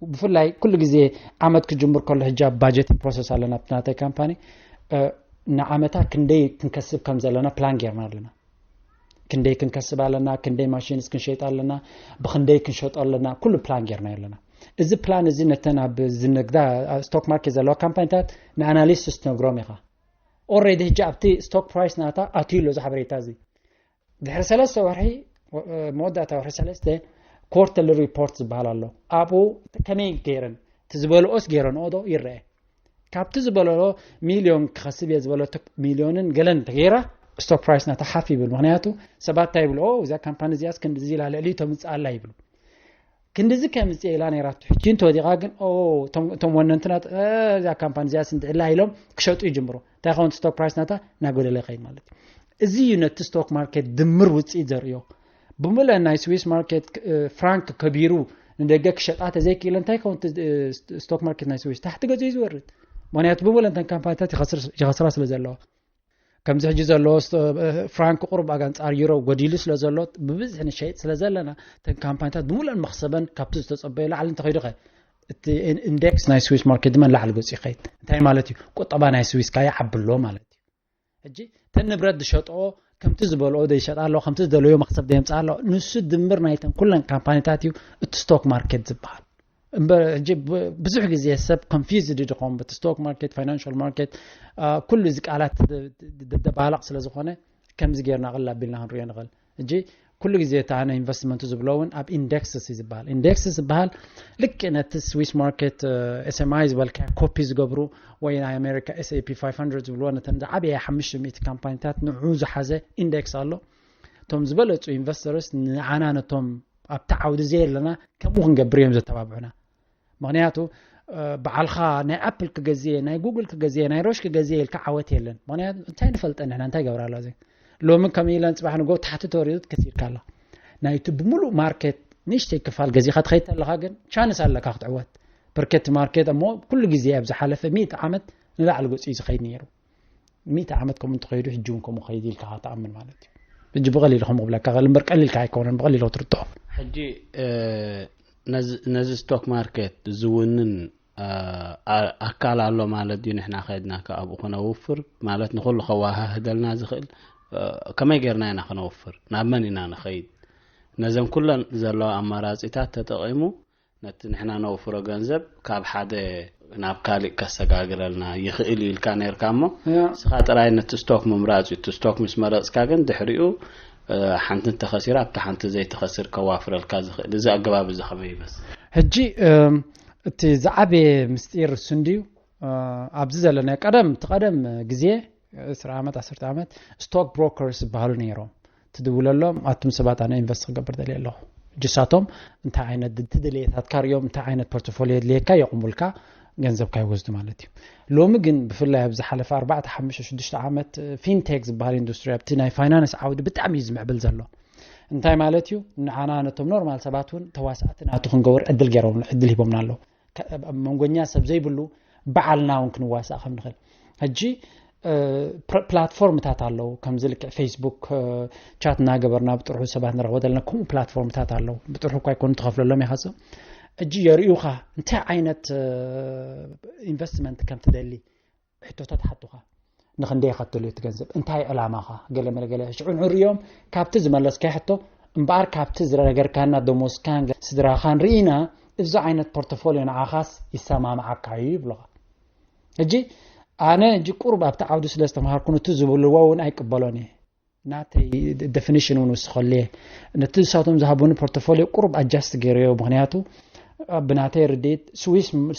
ብፍላይ ኩሉ ግዜ ዓመት ክጅምር ከሎ ሕጂ ኣብ budgeting process ኣለና ኣብቲ ናተይ ካምፓኒ። ንዓመታ ክንደይ ክንከስብ ከም ዘለና ፕላን ጌርና ኣለና። ክንደይ ክንከስብ ኣለና፣ ክንደይ ማሽንስ ክንሸይጥ ኣለና፣ ብክንደይ ክንሸጦ ኣለና፣ ኩሉ ፕላን ጌርና ኣለና። እዚ ፕላን እዚ ነተን ኣብ ዝነግዳ stock market ዘለዋ ካምፓኒታት ንኣናሊስትስ ትነግሮም ኢኻ። Already ሕጂ ኣብቲ stock price ናታ ኣትዩ ኣሎ እዚ ሓበሬታ እዚ። ድሕሪ ሰለስተ ወርሒ፣ መወዳእታ ወርሒ ሰለስተ quarterly report ዝበሃል ኣሎ። ኣብኡ ከመይ ገይረን እቲ ዝበልኦስ ገይረንኦ ዶ ይረአ። ካብቲ ዝበለኦ ሚልዮን ክኸስብ እየ ዝበለቶ ሚልዮንን ገለን ተገይራ stock price ናታ ሓፍ ይብል። ምክንያቱ ሰባት እንታይ ይብሉ? ኦ እዛ ካምፓኒ እዚኣስ ክንድዚ ኢላ ልዕሊ ተምፅእ ኣላ ይብሉ። ክንድዚ ከምፅእ ኢላ ነይራቶ ሕጂ እንተወዲቓ ግን እቶም ወነንትና እዛ ካምፓኒ እዚኣስ እንድዕላ ኢሎም ክሸጡ ይጅምሩ። እንታይ ኸውን stock price ናታ እናጎደለ ይኸይድ ማለት እዩ። እዚ እዩ ነቲ stock market ድምር ውፅኢት ዘርእዮ። ብምሉእ ናይ ስዊስ ማርኬት ፍራንክ ከቢሩ ንደገ ክሸጣ ተዘይክኢለ እንታይ ከውን stock market ናይ ስዊስ ታሕቲ ገጹ እዩ ዝወርድ። ምክንያቱ ብምሉእ እንተን ካምፓኒታት ይኸስራ ስለ ዘለዋ። ከምዚ ሕጂ ዘሎ ፍራንክ ቁሩብ ኣጋንጻር ዩሮ ጎዲሉ ስለ ዘሎ ብብዝሒ ንሸይጥ ስለ ዘለና እተን ካምፓኒታት ብምሉእን መኽሰበን ካብቲ ዝተጸበዮ ላዕሊ እንተኸይዱ ኸ እቲ ኢንዴክስ ናይ ስዊስ ማርኬት ድማ ላዕሊ ገጹ ይኸይድ። እንታይ ማለት እዩ? ቁጠባ ናይ ስዊስ ካያ ዓብሎ ማለት እዩ። ሕጂ እተን ንብረት ዝሸጥኦ ከምቲ ዝበልኦ ዘይሸጣ ኣለዋ፣ ከምቲ ዝደለዮ መኽሰብ ዘየምፅኣ ኣለዋ። ንሱ ድምር ናይተን ኩለን ካምፓኒታት እዩ እቲ ስቶክ ማርኬት ዝበሃል። እምበር ሕጂ ብዙሕ ግዜ ሰብ confused ድኾም በቲ ስቶክ ማርኬት፣ ፋይናንሻል ማርኬት፣ ኩሉ እዚ ቃላት ደባላቕ ስለ ዝኾነ ከምዚ ጌርና ቅልል ኣቢልና ክንሪኦ ንኽእል። ሕጂ ኩሉ ግዜ እቲ ኣነ ኢንቨስትመንቱ ዝብሎ እውን ኣብ ኢንደክስስ እዩ ዝበሃል። ኢንደክስስ ዝበሃል ልክዕ ነቲ ስዊስ ማርኬት S M I ዝበልካ ኮፒ ዝገብሩ ወይ ናይ ኣሜሪካ S&P five hundred ዝብልዎ ነተን ዝዓበየ ሓሙሽተ ሚእቲ ካምፓኒታት ንዑ ዝሓዘ ኢንደክስ ኣሎ። እቶም ዝበለፁ ኢንቨስተርስ ንዓና ነቶም ኣብቲ ዓውዲ ዘየለና ከምኡ ክንገብር እዮም ዘተባብዑና። ምክንያቱ ባዕልኻ ናይ ኣፕል ክገዝየ፣ ናይ ጉግል ክገዝየ፣ ናይ ሮሽ ክገዝየ ኢልካ ዓወት የለን። ምክንያቱ እንታይ ንፈልጠ ንሕና እንታይ ገብራ ኣሎ እዚ ሎሚ ከም ኢለን ፅባሕ ንጎ ታሕቲ ተወሪዱ ከሲርካ ኣሎ። ናይቲ ብምሉእ ማርኬት ንእሽተይ ክፋል ገዚኻ ትኸይድ ኣለኻ ግን ቻንስ ኣለካ ክትዕወት። ብርኬት ማርኬት እሞ ኩሉ ግዜ ኣብ ዝሓለፈ ሚእቲ ዓመት ንላዕሊ ገፂ እዩ ዝኸይድ ነይሩ። ሚእቲ ዓመት ከምኡ እንተኸይዱ ሕጂ እውን ከምኡ ኸይድ ኢልካ ትኣምን ማለት እዩ። ሕጂ ብቐሊሉ ከምኡ ክብለካ ኽእል እምበር ቀሊልካ ኣይኮነን ብቐሊሉ ክትርትዖ። ሕጂ ነዚ ስቶክ ማርኬት ዝውንን ኣካል ኣሎ ማለት ድዩ? ንሕና ከድና ኣብኡ ክነውፍር ማለት ንኩሉ ከዋሃህደልና ዝኽእል ከመይ ጌርና ኢና ክነውፍር? ናብ መን ኢና ንኸይድ? ነዘን ኩለን ዘለዋ ኣማራፂታት ተጠቒሙ ነቲ ንሕና ነውፍሮ ገንዘብ ካብ ሓደ ናብ ካሊእ ከሰጋግረልና ይኽእል እዩ ኢልካ ነርካ እሞ እስኻ ጥራይ ነቲ ስቶክ ምምራፅ እዩ። እቲ ስቶክ ምስ መረፅካ ግን ድሕሪኡ ሓንቲ እንተኸሲራ ኣብታ ሓንቲ ዘይትኸስር ከዋፍረልካ ዝኽእል እዚ ኣገባብ እዚ ከመይ ይመስል? ሕጂ እቲ ዝዓበየ ምስጢር እሱ እንድዩ። ኣብዚ ዘለናዮ ቀደም እቲ ቀደም ግዜ ዕስራ ዓመት ዓሰርተ ዓመት ስቶክ ብሮከርስ ዝበሃሉ ነይሮም። ትድውለሎም ኣቱም ሰባት ኣነ ኢንቨስት ክገብር ደልየ ኣለኹ። ሕጂ ንሳቶም እንታይ ዓይነት እቲ ድልየታትካ ሪኦም እንታይ ዓይነት ፖርትፎሊዮ የድልየካ የቑሙልካ ገንዘብካ ይወስዱ ማለት እዩ። ሎሚ ግን ብፍላይ ኣብ ዝሓለፈ ኣርባዕተ ሓሙሽተ ሽዱሽተ ዓመት ፊንቴክ ዝበሃል ኢንዱስትሪ ኣብቲ ናይ ፋይናንስ ዓውዲ ብጣዕሚ እዩ ዝምዕብል ዘሎ። እንታይ ማለት እዩ? ንዓና ነቶም ኖርማል ሰባት እውን ተዋሳእቲ ናቱ ክንገብር ዕድል ገይሮም ዕድል ሂቦምና ኣለዉ። መንጎኛ ሰብ ዘይብሉ በዓልና እውን ክንዋሳእ ከም ንኽእል። ሕጂ ፕላትፎርምታት ኣለዉ ከምዚ ልክዕ ፌስቡክ ቻት እናገበርና ብጥርሑ ሰባት ንረኽቦ ዘለና ከምኡ ፕላትፎርምታት ኣለዉ። ብጥርሑ እኳ ይኮኑ ትኸፍለሎም ኢኻ። ሕጂ የርእዩኻ እንታይ ዓይነት ኢንቨስትመንት ከም ትደሊ ሕቶታት ሓቱኻ። ንክንደይ ከተልዮ እቲ ገንዘብ እንታይ ዕላማኻ ገለ መለ ገለ ሽዑ ንዕሪኦም ካብቲ ዝመለስካዮ ሕቶ እምበኣር ካብቲ ዝረገርካና ደሞዝካን ስድራኻን ርኢና እዚ ዓይነት ፖርቶፎሊዮ ንዓኻስ ይሰማምዓካ እዩ ይብሉኻ። ሕጂ ኣነ ሕጂ ቁሩብ ኣብቲ ዓውዲ ስለ ዝተምሃርኩ ነቲ ዝብልዎ እውን ኣይቅበሎን እየ። ናተይ ደፊኒሽን እውን ውስኸሉ እየ። ነቲ ንሳቶም ዝሃቡኒ ፖርቶፎሊዮ ቁሩብ ኣጃስት ገይረዮ። ምክንያቱ ብናተይ ርድኢት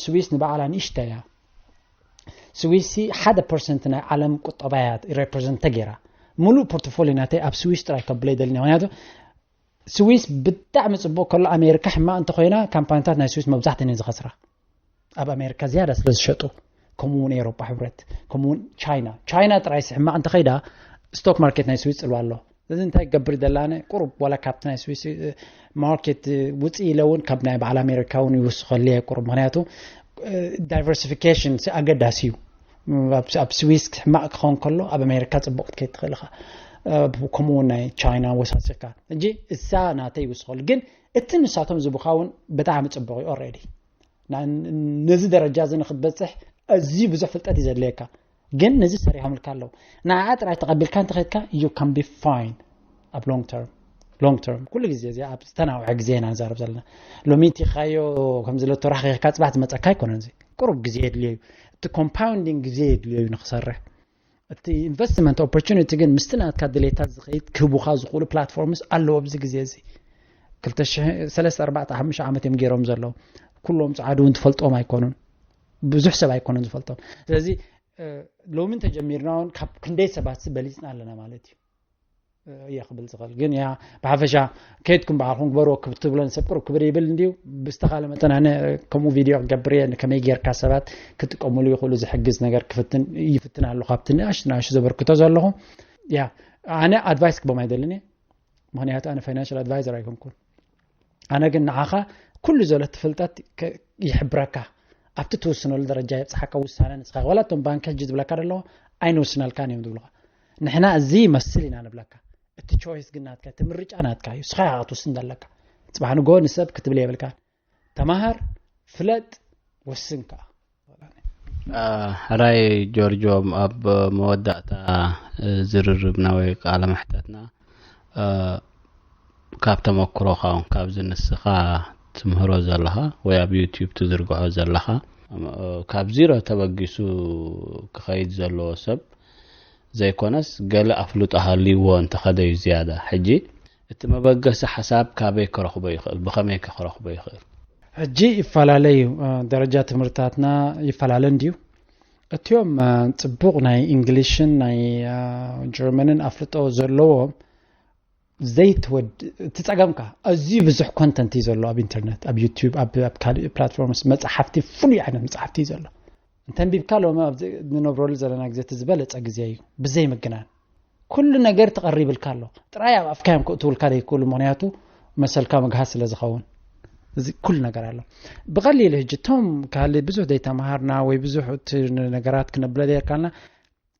ስዊስ ንባዕላ ንእሽተ እያ። ስዊስ ሓደ ፐርሰንት ናይ ዓለም ቁጠባ እያ ሬፕረዘንት ተገይራ። ሙሉእ ፖርቶፎሊዮ ናተይ ኣብ ስዊስ ጥራይ ከብሎ ይደልኒ። ምክንያቱ ስዊስ ብጣዕሚ ጽቡቕ ከሎ ኣሜሪካ ሕማቕ እንተኮይና ካምፓኒታት ናይ ስዊስ መብዛሕተን እየን ዝኸስራ። ኣብ ኣሜሪካ ዝያዳ ስለ ዝሸጡ፣ ከምኡ እውን ኤሮጳ ሕብረት፣ ከምኡ እውን ቻይና። ቻይና ጥራይ ሕማቕ እንተኸይዳ ስቶክ ማርኬት ናይ ስዊስ ጽልዋ ኣሎ። እዚ እንታይ ክገብር ይደላነ ቁሩብ ዋላ ካብቲ ናይ ስዊስ ማርኬት ውፅእ ኢለ እውን ካብ ናይ በዓል ኣሜሪካ እውን ይውስኸሉ እየ ቁሩብ። ምክንያቱ ዳይቨርሲፊኬሽን ኣገዳሲ እዩ። ኣብ ስዊስ ሕማቕ ክኸውን ከሎ ኣብ ኣሜሪካ ፅቡቕ ክትከይድ ትኽእል ኢኻ። ከምኡ እውን ናይ ቻይና ወሳሲካ እንጂ እሳ ናተይ ይውስኸሉ። ግን እቲ ንሳቶም ዝብኻ እውን ብጣዕሚ ፅቡቕ እዩ። ኦልሬዲ ነዚ ደረጃ እዚ ንክትበፅሕ ኣዝዩ ብዙሕ ፍልጠት እዩ ዘድልየካ። ግን ነዚ ሰሪሖምልካ ኣለዉ። ንዓ ጥራይ ተቐቢልካ እንተኸድካ you can be fine ኣብ long term። long term ኩሉ ግዜ እዚ ኣብ ዝተናውሐ ግዜ ኢና ንዛረብ ዘለና። ሎሚ እንቲኻዮ ከምዚ ለቶ ራኺካ ፅባሕ ዝመፀካ ኣይኮነን። እዚ ቁሩብ ግዜ የድልዮ እዩ። እቲ ኮምፓውንዲንግ ግዜ የድልዮ እዩ ንክሰርሕ። እቲ ኢንቨስትመንት ኦፖርቹኒቲ ግን ምስቲ ናትካ ድሌታት ዝኸይድ ክህቡኻ ዝኽእሉ ፕላትፎርምስ ኣለዉ ኣብዚ ግዜ እዚ። ክልተ ሽሕ ሰለስተ ኣርባዕተ ሓሙሽተ ዓመት እዮም ገይሮም ዘለዉ። ኩሎም ፃዓዱ እውን ትፈልጦም ኣይኮኑን። ብዙሕ ሰብ ኣይኮነን ዝፈልጦም። ስለዚ ሎሚ እንተጀሚርና እውን ካብ ክንደይ ሰባት በሊፅና ኣለና ማለት እዩ። እየ ክብል ዝኽእል ግን ያ ብሓፈሻ ከይድኩም በዓልኩም ግበርዎ ክትብሎ ንሰብ ቅሩብ ክብር ይብል እንድዩ። ብዝተኻለ መጠን ኣነ ከምኡ ቪድዮ ክገብር እየ። ከመይ ጌርካ ሰባት ክጥቀሙሉ ይኽእሉ ዝሕግዝ ነገር ክፍትን ይፍትን ኣለኹ ኣብቲ ንኣሽ ንኣሽ ዘበርክቶ ዘለኹ። ያ ኣነ ኣድቫይስ ክቦም ኣይደልን እየ። ምክንያቱ ኣነ ፋይናንሽል ኣድቫይዘር ኣይኮንኩን። ኣነ ግን ንዓኻ ኩሉ ዘሎ እቲ ፍልጠት ይሕብረካ። ኣብቲ ትውስነሉ ደረጃ የብፅሓካ ውሳነ ንስኻ። ዋላ እቶም ባንክ ሕጂ ዝብለካ ደለዎ ኣይንውስነልካን እዮም ዝብሉኻ። ንሕና እዚ ይመስል ኢና ንብለካ። እቲ ቾይስ ግን ናትካ፣ እቲ ምርጫ ናትካ እዩ። ንስኻ ኢኻ ክትውስን ዘለካ። ፅባሕ ንጎ ንሰብ ክትብል የብልካን። ተማሃር፣ ፍለጥ፣ ወስን ከኣ። ሕራይ ጆርጆ፣ ኣብ መወዳእታ ዝርርብና ወይ ቃለ መሕተትና ካብ ተመክሮኻ እውን ካብዚ ንስኻ ትምህሮ ዘለኻ ወይ ኣብ ዩቲዩብ ትዝርግሖ ዘለኻ ካብ ዚሮ ተበጊሱ ክኸይድ ዘለዎ ሰብ ዘይኮነስ ገለ ኣፍልጦ ሃልይዎ እንተኸደ እዩ ዝያዳ። ሕጂ እቲ መበገሲ ሓሳብ ካበይ ክረኽቦ ይኽእል? ብኸመይ ከ ክረኽቦ ይኽእል? ሕጂ ይፈላለ እዩ። ደረጃ ትምህርትታትና ይፈላለ እንድዩ። እቲኦም ፅቡቕ ናይ እንግሊሽን ናይ ጀርመንን ኣፍልጦ ዘለዎም ዘይትወድ እቲ ጸገምካ ኣዝዩ ብዙሕ ኮንተንት እዩ ዘሎ ኣብ ኢንተርነት፣ ኣብ ዩቲዩብ፣ ኣብ ካልእ ፕላትፎርምስ መጽሓፍቲ፣ ፍሉይ ዓይነት መጽሓፍቲ እዩ ዘሎ። እንተንቢብካ ሎሚ ኣብዚ ንነብረሉ ዘለና ግዜ እቲ ዝበለጸ ግዜ እዩ። ብዘይ ምግናን ኩሉ ነገር ተቐሪብልካ ኣሎ። ጥራይ ኣብ ኣፍካ እዮም ክእትውልካ ዘይክእሉ፣ ምኽንያቱ መሰልካ ምግሃስ ስለ ዝኸውን። እዚ ኩሉ ነገር ኣሎ። ብቐሊሉ ሕጂ እቶም ካልእ ብዙሕ ዘይተምሃርና ወይ ብዙሕ እቲ ነገራት ክነብለ ዘይርካልና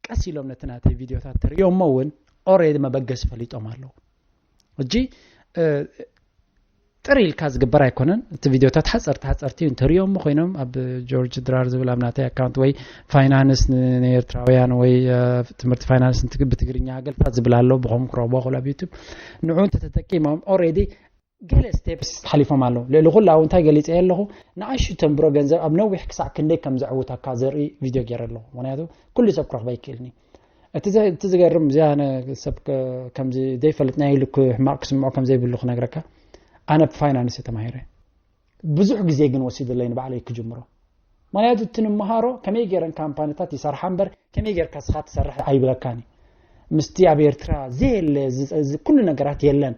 ቀስ ኢሎም ነቲ ናተይ ቪድዮታት ተርእዮሞ እውን ኦሬዲ መበገሲ ፈሊጦም ኣለዉ። ሕጂ ጥር ኢልካ ዝግበር ኣይኮነን። እቲ ቪድዮታት ሓፀርቲ ሓፀርቲ እዩ። እንተርእዮሞ ኮይኖም ኣብ ጆርጅ ድራር ዝብል ኣብ ናተይ ኣካውንት ወይ ፋይናንስ ንኤርትራውያን ወይ ትምህርቲ ፋይናንስ ብትግርኛ ገልታት ዝብል ኣሎ። ብኸም ክረኽቦ ክእል ኣብ ዩቱብ ንዑ እንተተጠቂሞም ኦሬዲ ገለ ስቴፕስ ሓሊፎም ኣለዉ። ልዕሊ ኩሉ ኣብ እንታይ ገሊፀ ኣለኹ ንኣሹ ተንብሮ ገንዘብ ኣብ ነዊሕ ክሳዕ ክንደይ ከም ዘዕውተካ ዘርኢ ቪድዮ ገይረ ኣለኹ። ምክንያቱ ኩሉ ሰብ ክረኽበ ይክእልኒ። እቲ ዝገርም እዚኣ ሰብ ከምዚ ዘይፈልጥ ናይ ኢሉ ሕማቕ ክስምዖ ከም ዘይብሉ ክነግረካ። ኣነ ብፋይናንስ ተማሂረ። ብዙሕ ግዜ ግን ወሲድለይ ንባዕለይ ክጅምሮ። ምክንያቱ እቲ ንምሃሮ ከመይ ገይረን ካምፓኒታት ይሰርሓ እምበር ከመይ ጌርካ ስኻ ትሰርሕ ኣይብለካን እዩ። ምስቲ ኣብ ኤርትራ ዘየለ ኩሉ ነገራት የለን፣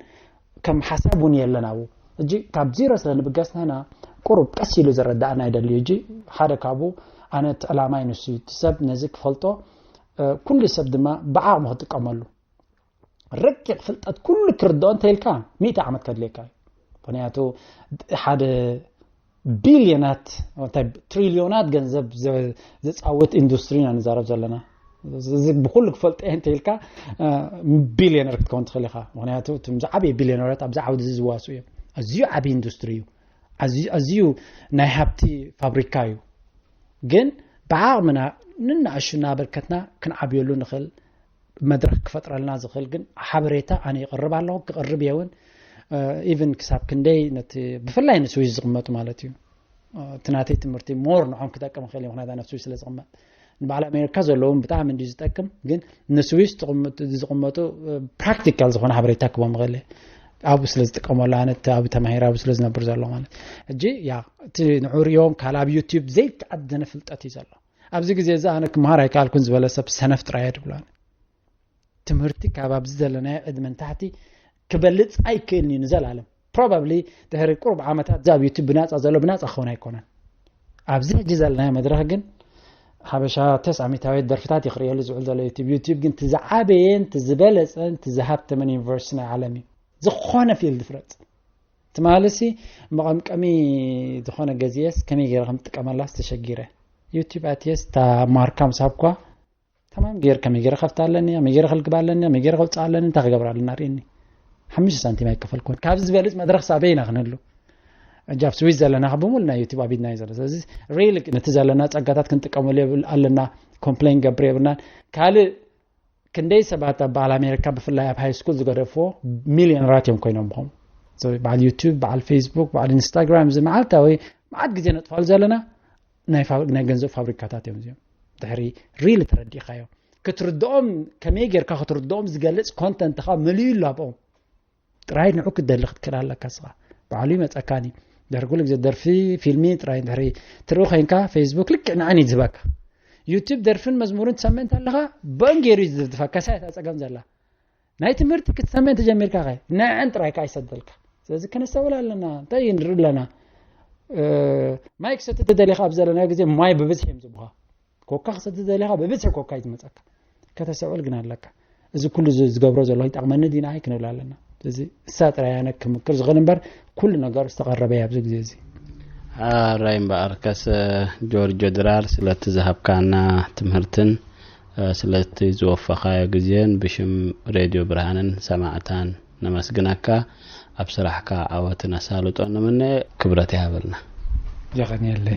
ከም ሓሳብ እውን የለን ኣብኡ። ሕጂ ካብ ዜሮ ስለ ንብገስ ንሕና ቁሩብ ቀስ ኢሉ ዘረዳእና ይደሊ እዩ። ሕጂ ሓደ ካብኡ ኣነ እቲ ዕላማይ ንሱ እዩ። እቲ ሰብ ነዚ ክፈልጦ ኩሉ ሰብ ድማ ብዓቕሙ ክጥቀመሉ። ረቂቕ ፍልጠት ኩሉ ክርድኦ እንተ ኢልካ ሚእቲ ዓመት ከድልየካ እዩ። ምክንያቱ ሓደ ቢልዮናት እንታይ ትሪልዮናት ገንዘብ ዘፃውት ኢንዱስትሪ ኢና ንዛረብ ዘለና። እዚ ብኩሉ ክፈልጦ እየ እንተ ኢልካ ቢልዮነር ክትከውን ትኽእል ኢኻ። ምክንያቱ እቶም ዝዓበየ ቢልዮነራት ኣብዚ ዓውዲ እዚ ዝዋሱ እዮም። ኣዝዩ ዓብዪ ኢንዱስትሪ እዩ። ኣዝዩ ናይ ሃብቲ ፋብሪካ እዩ። ግን ብዓቕምና ንናእሹ እናበርከትና ክንዓብየሉ ንኽእል መድረኽ ክፈጥረልና ዝኽእል ግን ሓበሬታ ኣነ ይቕርብ ኣለኹ፣ ክቕርብ እየ እውን። ኢቨን ክሳብ ክንደይ ነቲ ብፍላይ ንስዊስ ዝቕመጡ ማለት እዩ። እቲ ናተይ ትምህርቲ ሞር ንዖም ክጠቅም ክእል እዩ፣ ምክንያት ኣብ ስዊስ ስለ ዝቕመጥ። ንበዓል ኣሜሪካ ዘለዎም ብጣዕሚ እንዲ ዝጠቅም፣ ግን ንስዊስ ዝቕመጡ ፕራክቲካል ዝኾነ ሓበሬታ ክቦም ይኽእል እየ። ኣብኡ ስለ ዝጥቀመሉ ኣነ እቲ ኣብኡ ተማሂረ ኣብኡ ስለ ዝነብር ዘሎ ማለት። ሕጂ ያ እቲ ንዑ ሪኦም ካልእ ኣብ ዩቲዩብ ዘይተዓደነ ፍልጠት እዩ ዘሎ። ኣብዚ ግዜ እዚ ኣነ ክምሃር ኣይከኣልኩን ዝበለ ሰብ ሰነፍ ጥራይ እየ ድብሎ ኣነ። ትምህርቲ ካብ ኣብዚ ዘለናዮ ዕድመ ንታሕቲ ክበልፅ ኣይክእልን እዩ ንዘላለም። ፕሮባብሊ ድሕሪ ቁሩብ ዓመታት እዚ ኣብ ዩቲብ ብናፃ ዘሎ ብናፃ ክኸውን ኣይኮነን። ኣብዚ ሕጂ ዘለናዮ መድረክ ግን ሓበሻ ተስዓሚታዊት ደርፍታት ይኽርእየሉ ዝውዕል ዘሎ ዩቲብ ዩቲብ ግን ትዝዓበየን ትዝበለፀን ትዝሃብተመን ዩኒቨርሲቲ ናይ ዓለም እዩ። ዝኾነ ፊልድ ፍረፅ ትማልሲ መቐምቀሚ ዝኾነ ገዚኤስ ከመይ ገይረ ከም ጥቀመላስ ተሸጊረ። ዩቲብ ኣትየስ እታ ማርካ ምስ ሃብኳ ተማም ገይር ከመይ ገይረ ከፍታ ኣለኒ፣ ከመይ ገይረ ከልግባ ኣለኒ፣ ከመይ ገይረ ከውፅእ ኣለኒ፣ እንታይ ክገብር ኣለና ርእኒ። ሓሙሽተ ሳንቲም ኣይከፈልኩን። ካብዚ ዝበልፅ መድረክ ሳበይ ኢና ክንህሉ። እጃብ ስዊስ ዘለና ካብ ብምሉ ናይ ዩቲብ ኣብ ኢድና እዩ ዘሎ። ስለዚ ሪል ነቲ ዘለና ፀጋታት ክንጥቀመሉ የብል ኣለና። ኮምፕሌን ገብር የብልናን። ካልእ ክንደይ ሰባት ኣብ በዓል ኣሜሪካ ብፍላይ ኣብ ሃይ ስኩል ዝገደፍዎ ሚሊዮነራት እዮም ኮይኖም ኹም በዓል ዩቲብ በዓል ፌስቡክ በዓል ኢንስታግራም እዚ መዓልታዊ መዓት ግዜ ነጥፋሉ ዘለና ናይ ፋ- ናይ ገንዘብ ፋብሪካታት እዮም እዚኦም። ድሕሪ ሪል ተረዲእካዮ ክትርድኦም ከመይ ጌርካ ክትርድኦም ዝገልፅ ኮንተንትኻ መሊኡ ኣሎ ኣብኦም። ጥራይ ንዑ ክትደሊ ክትክእል ኣለካ ስኻ። ባዕሉ ይመፀካኒ። ድሕሪ ኩሉ ግዜ ደርፊ ፊልሚ ጥራይ ድሕሪ ትርኢ ኮይንካ ፌስቡክ ልክዕ ንዓን እዩ ዝህበካ። ዩቲብ ደርፍን መዝሙርን ትሰምዕ እንተለኻ በን ገይሩ እዩ ዝድፍድፈካ። ሳይ እታ ፀገም ዘላ ናይ ትምህርቲ ክትሰምዕ እንተጀሚርካ ኸ ንዐን ጥራይ ከዓ ይሰደልካ። ስለዚ ከነስተውል ኣለና። እንታይ ንርኢ ኣለና? ማይ ክሰቲ ተደሊኻ ኣብ ዘለናዮ ግዜ ማይ ብብዝሒ እዮም ዝብኻ። ኮካ ክሰቲ ተደሊኻ ብብዝሒ ኮካ እዩ ዝመፀካ። ከተስተውዕል ግን ኣለካ። እዚ ኩሉ ዝ- ዝገብሮ ዘሎ ይጠቕመኒ ድዩ ንዓይ ክንብል ኣለና። እዚ እሳ ጥራይ ኣነ ክምክር ዝኽእል እምበር ኩሉ ነገሩ ዝተቐረበ እዩ ኣብዚ ግዜ እዚ። ኣራይ እምበኣር ከሰ ጆርጆ ድራር ስለቲ ዝሃብካና ትምህርትን እ፣ ስለቲ ዝወፈኻዮ ግዜን ብሽም ሬድዮ ብርሃንን ሰማዕታን ነመስግነካ። ኣብ ስራሕካ ዓወትን ኣሳልጦን ንምነ። ክብረት ይሃበልና። የቐንየለይ።